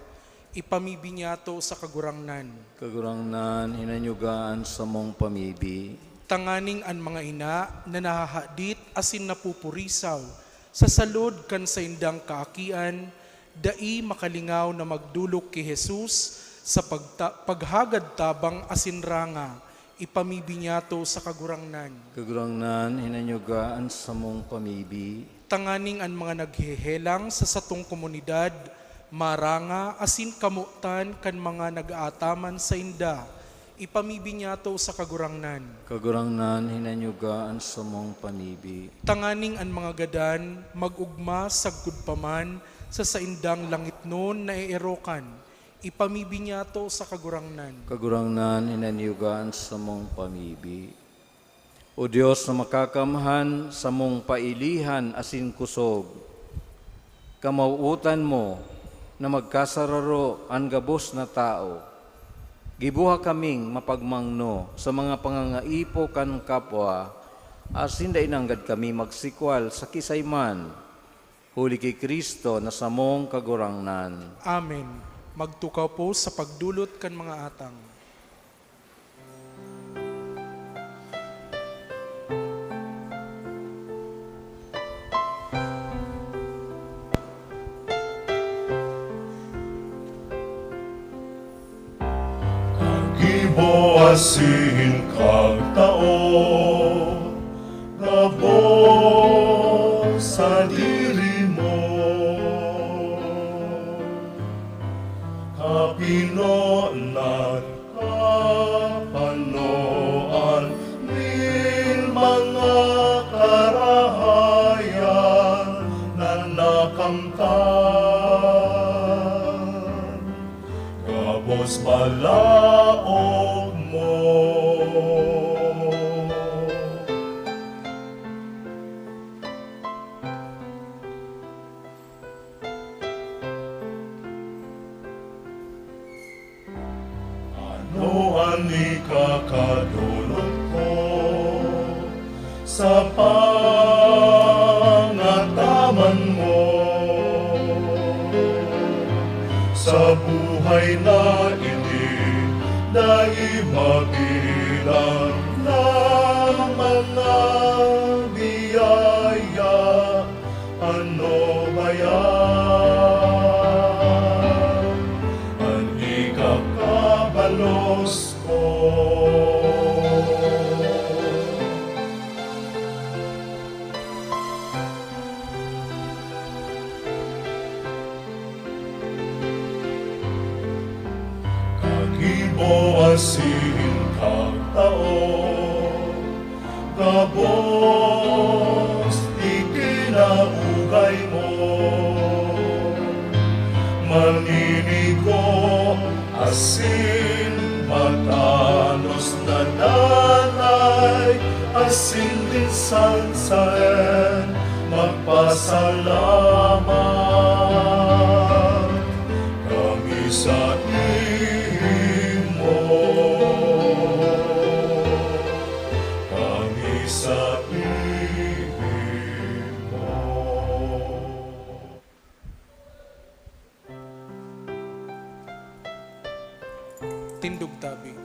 Ipamibi niyato sa Kagurangnan. Kagurangnan, hinanyuga an samong pamibi. Tanganing an mga ina na nahahadit asin napupurisaw sa salod kan saindang kaakian, dai makalingaw na magdolok ki Jesus sa pagta-, paghagad tabang asin ranga, ipamibi niyato sa Kagurangnan. Kagurangnan, hinanyuga an samong pamibi. Tanganing an mga naghehelang sa satong komunidad maranga asin kamotan kan mga nag-aataman sainda, ipamibi niyato sa Kagurangnan. Kagurangnan, hinanyuga an samong pamibi. Tanganing an mga gadan mag-ogma sagkod pa man sa saindang langitnon na eerokan, ipamibi niyato sa Kagurangnan. Kagurangnan, hinanyuga an samong pamibi. O Dios na makakamhan, samong pailihan asin kusog, kamawootan mo na magkasararo an gabos na tawo. Giboha kaming mapagmangno sa mga pangangaipo kan kapwa, asin dai nanggad kami magsikwal sa kiisay man, huli ki Cristo na samong Kagurangnan. Amen. Magtukaw po sa pagdolot kan mga atang. Kagibo asin kagtao, gabos sadiri mo. Kapinonan, kapanoan nin mga karahayan na nakamtan, gabos balaog mo. An ikakadolot ko sa pangataman mo. Sa buhay na ini, dai mabilang na mga biyaya. Ano ba yan? An ikakabalos ko. Kagibo asin kagtao, gabos ikinaugay mo. Maninigo asin matanos na danay, asin minsan saen magpasalamat kami saimo. Kami saimo. Tindog tabi.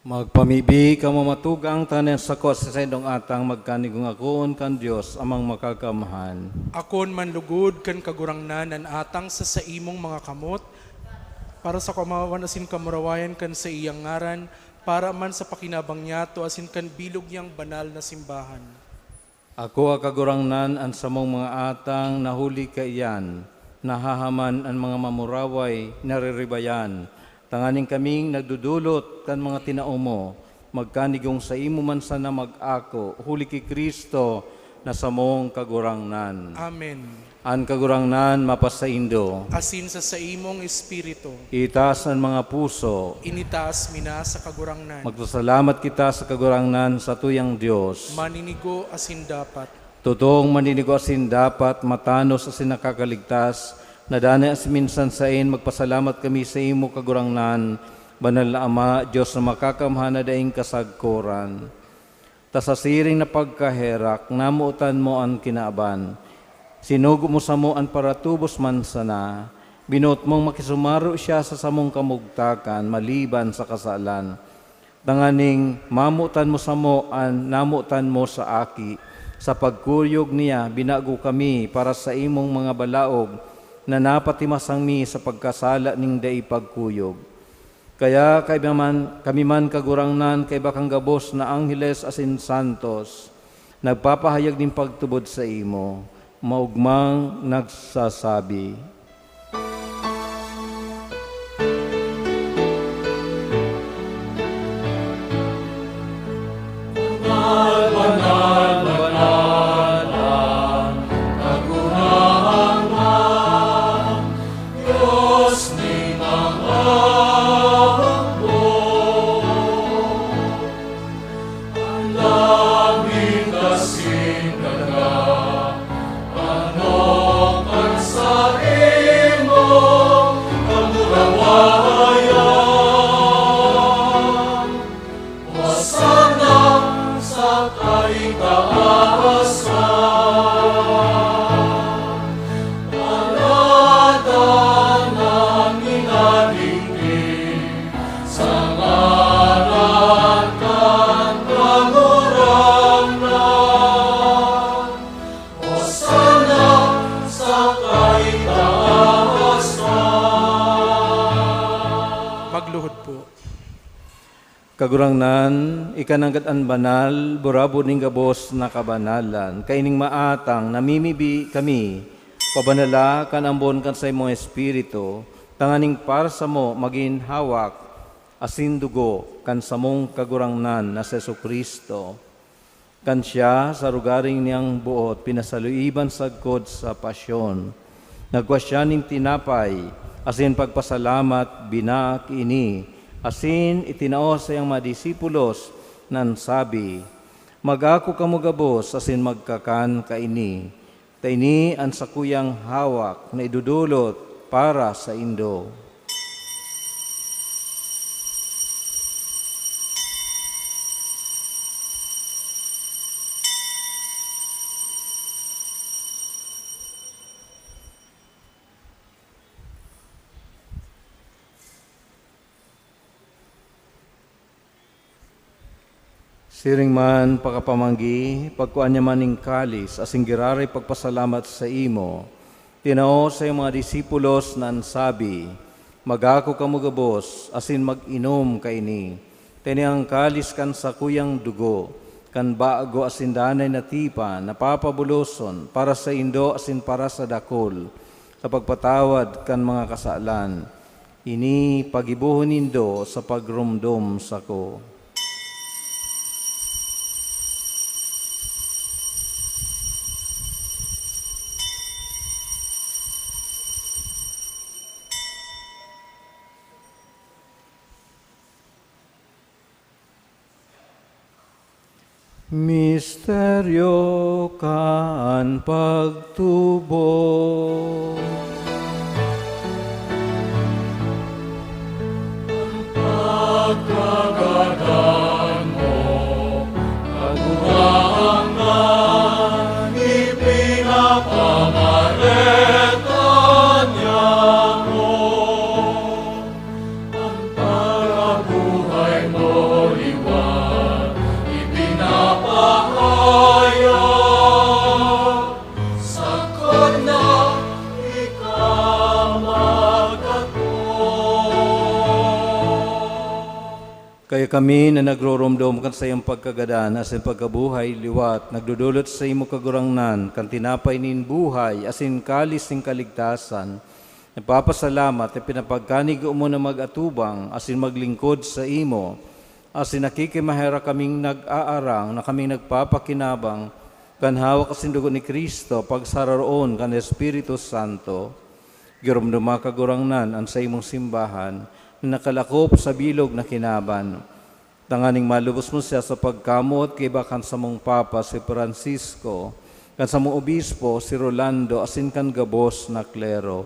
Magpamibi kamo matugang, tanganing an sako sa saindong atang magkanigong akoon kan Dios Amang Makakamhan. Akoon man lugod kan Kagurangnan an atang sa saimong mga kamot, para sa kamawan asin kamurawayan kan saiyang ngaran, para man sa pakinabang niyato asin kan bilog niyang banal na simbahan. Akoa, Kagurangnan, an samong mga atang na huli kaiyan, nahahaman, an mga mamuraway nariribayan, tanganing kaming nagdodolot kan mga tinao mo, magkanigong saimo man sana mag-ako, huli ki Cristo na samong Kagurangnan. Amen. An Kagurangnan mapasaindo. Asin sa saimong espiritu. Itaas an mga puso. Initaas mi na sa Kagurangnan. Magpasalamat kita sa Kagurangnan, satuyang Dios. Maninigo asin dapat. Totoong maninigo asin dapat, matanos asin nakakaligtas, na danay asin minsan saen magpasalamat kami saimo, Kagurangnan, Banal na Ama, Dios na makakamhan na daing kasagkoran. Ta sa siring na pagkaherak, namotan mo an kinaban. Sinugo mo samo an paratubos man sana. Binoot mong makisumaro siya sa samong kamugtakan maliban sa kasalan. Tanganing mamotan mo samo an namotan mo sa Aki. Sa pagkuyog niya, binago kami para sa imong mga balaog na napatimasang mi sa pagkasala ning dai pagkuyog. Kaya kaiba man, kami man, Kagurangnan, kaiba kan gabos na angheles asin santos, nagpapahayag nin pagtubod saimo, maogmang nagsasabi, Banal, banal, banal an Kagurangnan, Dios nin mga hukbo. An langit asin daga, ano kan saimong kamurawayan. Hosanna sa kaitaasan. Palatan an minalingki sa ngaran kan Kagurangnan. Hosanna sa kaitaasan. Magluhod po. Kagurangnan, ika nanggad an banal, burabod nin gabos na kabanalan. Kaining maatang namimibi kami, pabanala kan ambon kan saimong Espiritu, tanganing para samo magin hawak asin dugo kan samong Kagurangnan na si Jesu-Cristo. Kan siya, sa rogaring niyang boot, pinasaluiban sagkod sa pasyon, Nagkua siya nin tinapay, asin pagpasalamat, binaak ini, asin itinao sa iyang mga disipulos, na nagsabi, "Mag-ako kamo gabos asin magkakan kaini, ta ini an sakuyang hawak na idodolot para saindo." Siring man, pakapamanggi, pagkua niya man nin kalis asin giraray pagpasalamat saimo, tinao sa iyang mga disipulos na nagsabi, "Mag-ako kamo gabos asin mag-inom kaini, ta ini an kalis kan sakuyang dugo, kan bago asin danay na tipan na papabuloson para saindo asin para sa dakul, sa pagpatawad kan mga kasalan. Ini pagibohon nindo sa pagromdom sako." Misteryo kan pagtubo. Pagkagadan mo, Kagurangnan, ipinapangareta niya mo. An pagkabuhay mo liwat ipinapahayag, sakon na ika magkatoo. Kaya kami na nagroromdom kan saiyang pagkagadan asin pagkabuhay liwat, nagdodolot saimo, Kagurangnan, kan tinapay nin buhay asin kalis nin kaligtasan, nagpapasalamat ta pinapagkanigo mo na mag-atubang asin maglingkod saimo, asin nakikimaherak kaming nag-aarang na kaming nagpapakinabang kan hawak asin dugo ni Cristo, pagsararoon kan Espiritu Santo. Giromdoma, Kagurangnan, an saimong simbahan na nakalakop sa bilog na kinaban, tanganing malubos mo siya sa pagkamoot kaiba kan samong Papa, si Francisco, kan samong Obispo, si Rolando, asin kan gabos na klero.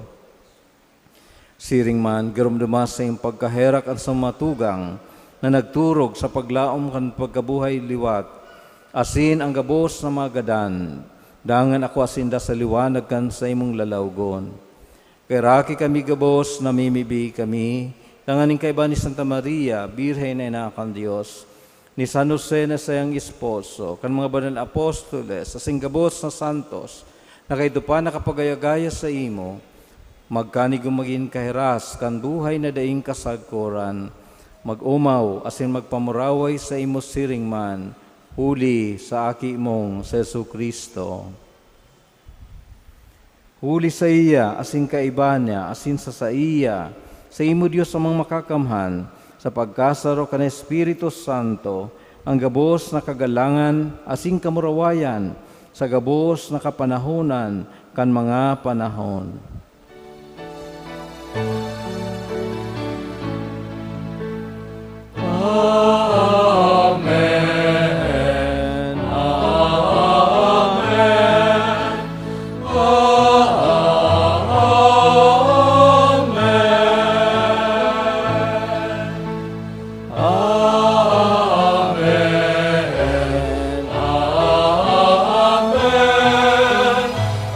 Siring man, giromdoma sa iyong pagkaherak an samong mga tugang na nagturog sa paglaom kan pagkabuhay liwat, asin an gabos na mga gadan, dangan akua sinda sa liwanag kan saimong lalawgon. Kaheraki kami gabos, namimibi kami, tanganing kaiba ni Santa Maria, Birhen na Ina kan Dios, ni San Jose na saiyang esposo, kan mga banal na apostoles, asin gabos na santos, na kaidto pa nakapagaya-gaya saimo, magkanigo magin kahiras kan buhay na daing kasagkoran, mag-omaw asin magpamuraway saimo siring man, huli sa Aki mong si Jesu-Cristo. Huli saiya, asin kaiba niya, asin sa saiya, saimo, Dios Amang Makakamhan, sa pagkasaro kan Espiritu Santo, an gabos na kagalangan asin kamurawayan sa gabos na kapanahonan kan mga panahon. Amen. Amen. Amen. Amen.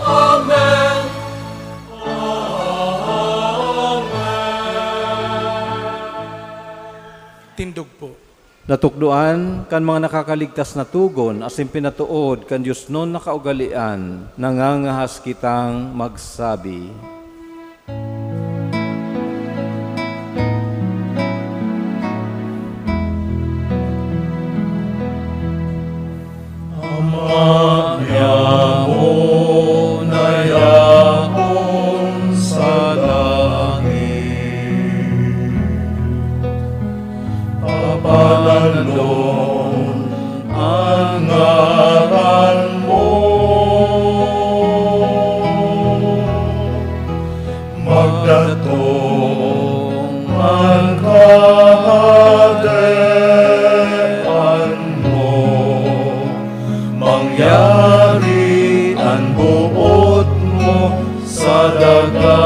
Amen. Amen. Tindog po. Natukdoan kan mga nakakaligtas na togon asin pinatood kan diosnon na kaugalean, nangangahas kitang magsabi. Ama niamo na yaon sa langit, paparangalan an ngaran mo. Datong an kahadean mo, mangyari an boot mo sa daga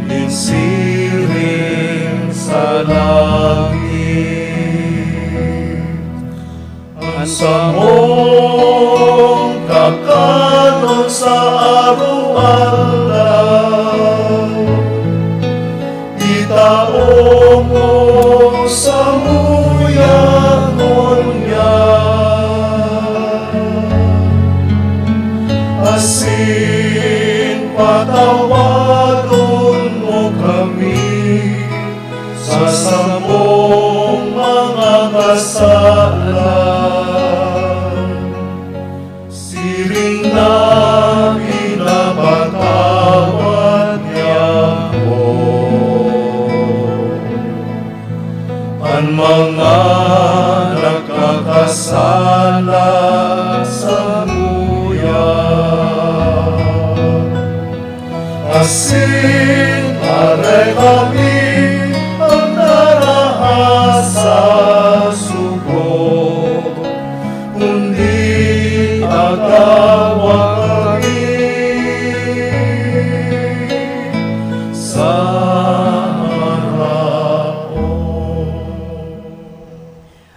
nin siring sa langit. An samong kakanon sa araw-araw, itao mo samuya ngunyan. Asin patawadon mo kami sa samong mga kasalan, siring na pinapatawad niamo an mga nakakasala samuya. Asin aray kami an narahas sa sugo, kundi agawa kami sa maraot.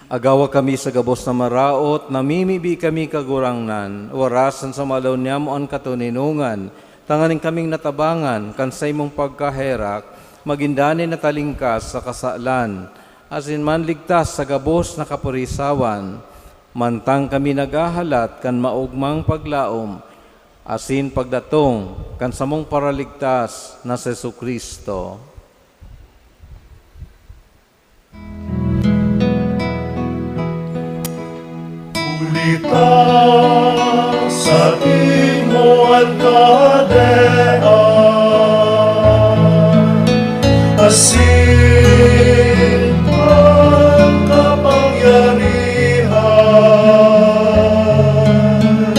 Agawa kami sa gabos na maraot, namimibi kami, Kagurangnan, warasan sa maalaw niamo an katoninongan, tanganing kaming natabangan kan saimong pagkaherak, magin danay na talingkas sa kasalan, asin manligtas sa gabos na kapurisawan, mantang kami naghahalat kan maogmang paglaom asin pagdatong kan samong Paraligtas na si Jesu-Cristo. Huli ta saimo an kahadean, asin an kapangyarihan,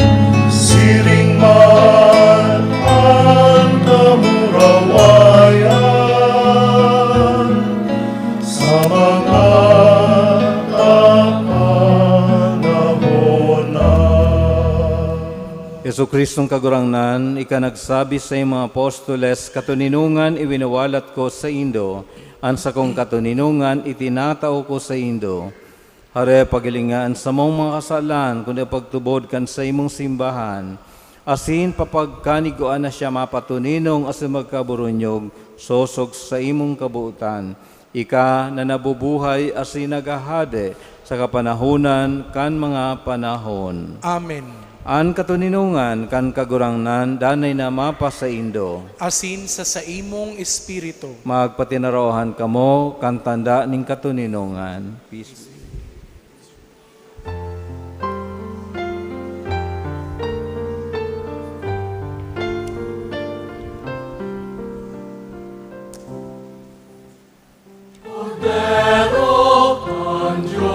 siring man an kamurawayan sa mga kapanahon na. Jesu-Cristong Kagurangnan, ika nagsabi sa iyong mga apostoles, "Katoninongan iwinawalat ko saindo, an sakong katoninongan itinatao ko saindo." Hare, paghilinga an samong mga kasalan, kundi pagtubod kan saimong simbahan, asin papagkanigwaan na siya mapatoninong asin magkaburunyog sosog sa saimong kabotan. Ika na nabubuhay asin naghahade sa kapanahonan kan mga panahon. Amen. An katoninongan kan Kagurangnan danay na mapasaindo. Asin sa saimong espiritu. Magpatinarawahan kamo kan tanda nin katoninongan. Peace be with you. Kordero kan Dios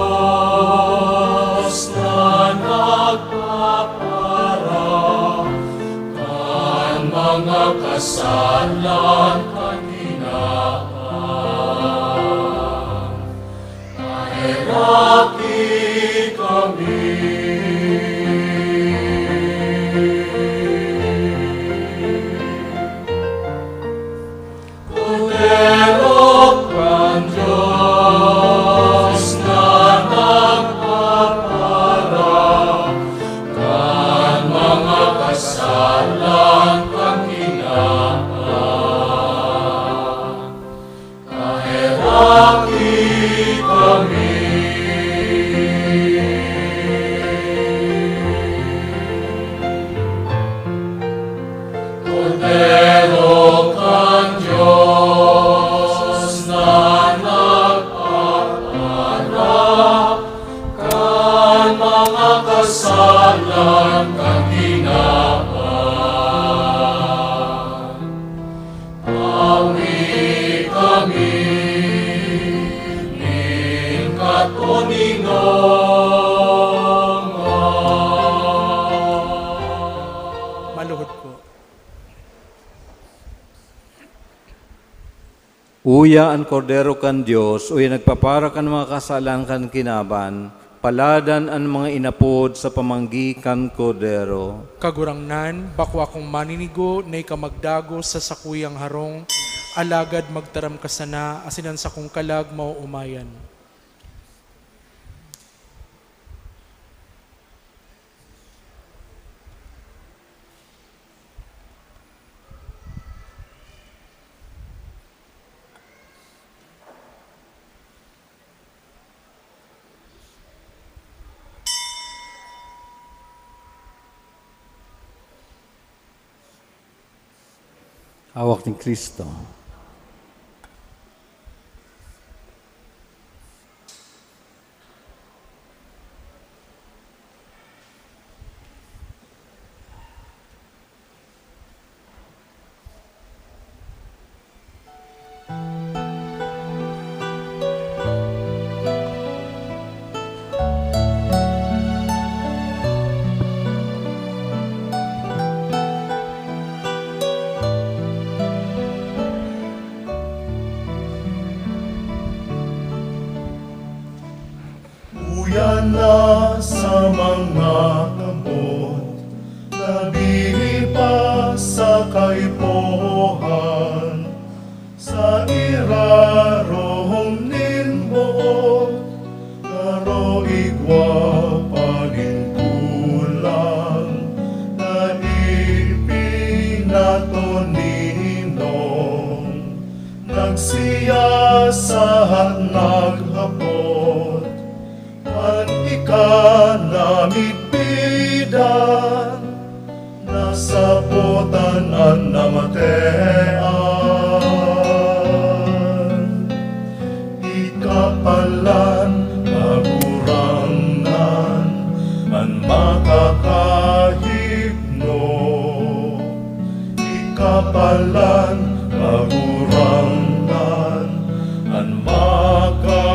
na nagpapara kan mga kasalan kan hinahan, paheraki kami. Kordero kan Dios na nagpapara kan mga kasalan kan hinahan, paheraki kami. Kordero kan Dios na nagpapara kan mga kasalan kan hinahan, Uya an Kordero kan Dios, uya nagpapara kan mga kasalan kan kinaban, paladan an mga inapod sa pamanggi kan Kordero. Kagurangnan, bako akong maninigo na ika magdagos sa sakuyang harong, alagad magtaram ka sana, asin an sakong kalag maoomayan. Hawak ni Cristo. Uya na sa mga kamot, labi pa sa kaipuhan, sa irarom nin boot, garo igwa pa nin kulang, na ipinaton ni Hinong. Nagsiyasahat, naghapot, kan ika namidbidan, nasapotan an namatean. Ika palan, Kagurangnan, an makakahipno. Ika palan, Kagurangnan, an makakapano,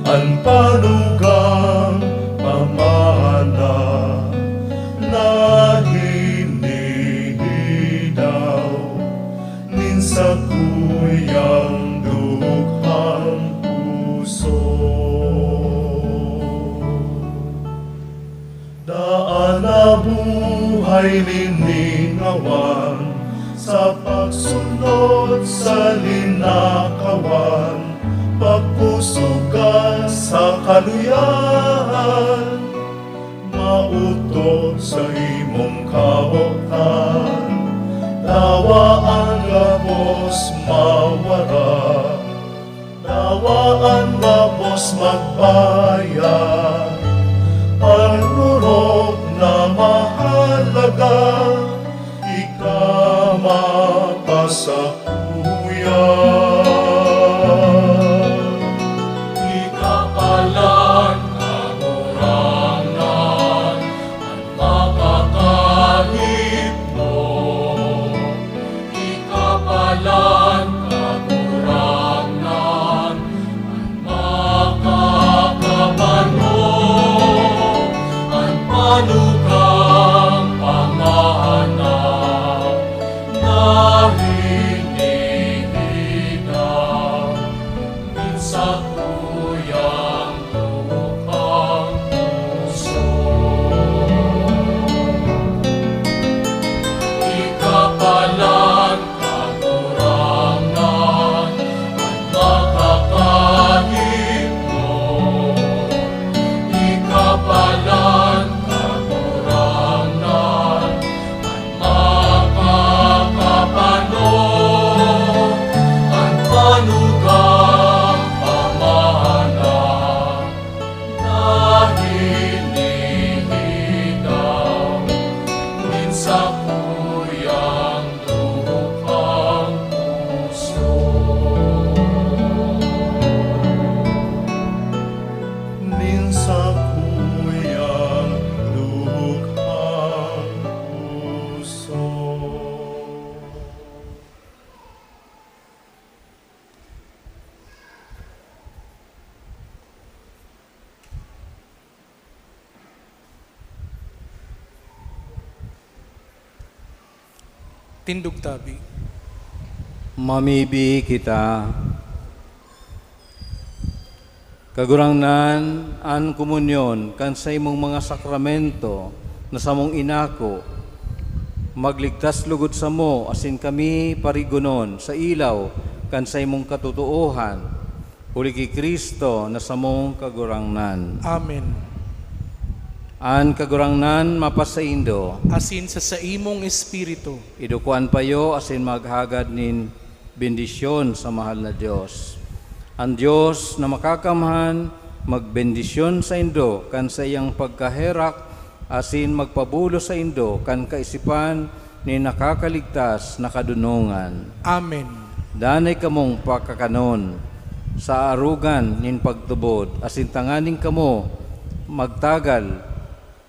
an panugang pamana na hinihidaw nin sakuyang dukhang puso. Daan na buhay liningawan, sa pagsunod sa linakawan, pagpusog ka sa kaluyahan, maotob sa imong kabotan. Dawa an gabos mawara, dawa an gabos magbaya, panurog na mahalaga, ika mapasakuya. Ika palan, Kagurangnan, an makakahipno. Ika palan, Kagurangnan, an makakapano, an panugang pamana na hinihidaw nin sakuyang dukhang puso. Ika palan, Kagurangnan, an makakahipno. Ika palan, Kagurangnan, an makakapano, an panugang pamana na hinihidaw nin sakuyang dukhang puso. Nin sakuyang dukhang puso. Tindog tabi. Mamibi kita. Kagurangnan, an komunyon kan saimong mga sakramento na samong inako, magligtas logod samo asin kami parigonon sa ilaw kan saimong katotoohan, huli ki Cristo na samong Kagurangnan. Amen. An Kagurangnan mapasaindo. Asin sa saimong espiritu. Iduko an payo asin maghagad nin bendisyon sa mahal na Dios. An Dios na makakamhan magbendisyon saindo kan saiyang pagkaherak asin magpabulos saindo kan kaisipan nin nakakaligtas na kadonongan. Amen. Danay kamong pakakanon sa arogan nin pagtubod, asin tanganing kamo magtagal,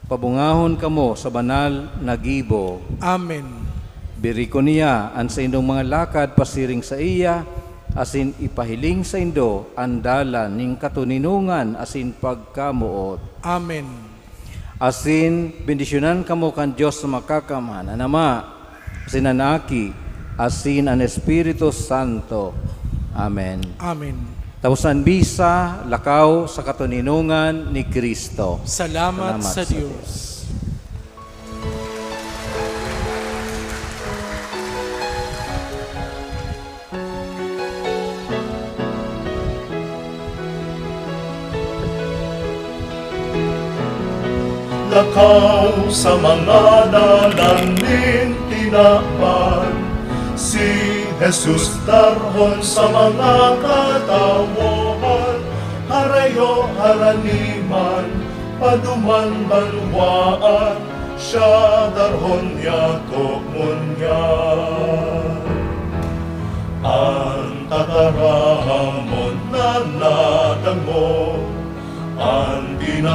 pabungahon kamo sa banal na gibo. Amen. Birikon niya an saindong mga lakad pasiring saiya, asin ipahiling saindo an dalan nin katoninongan asin pagkamoot. Amen. Asin bendisyonan kamo kan Dios na Makakamhan, an Ama, asin an Aki, asin an Espiritu Santo. Amen. Amen. Taos an bisa, lakaw sa katoninongan ni Cristo. Salamat Salamat sa sa Dios. Lakaw sa mga dalan nin tinawan, si Jesus darhon sa mga katawohan, harayo harani man, paduman banwaan, siya darhon niya togon niya. An tataramon na nadangog, an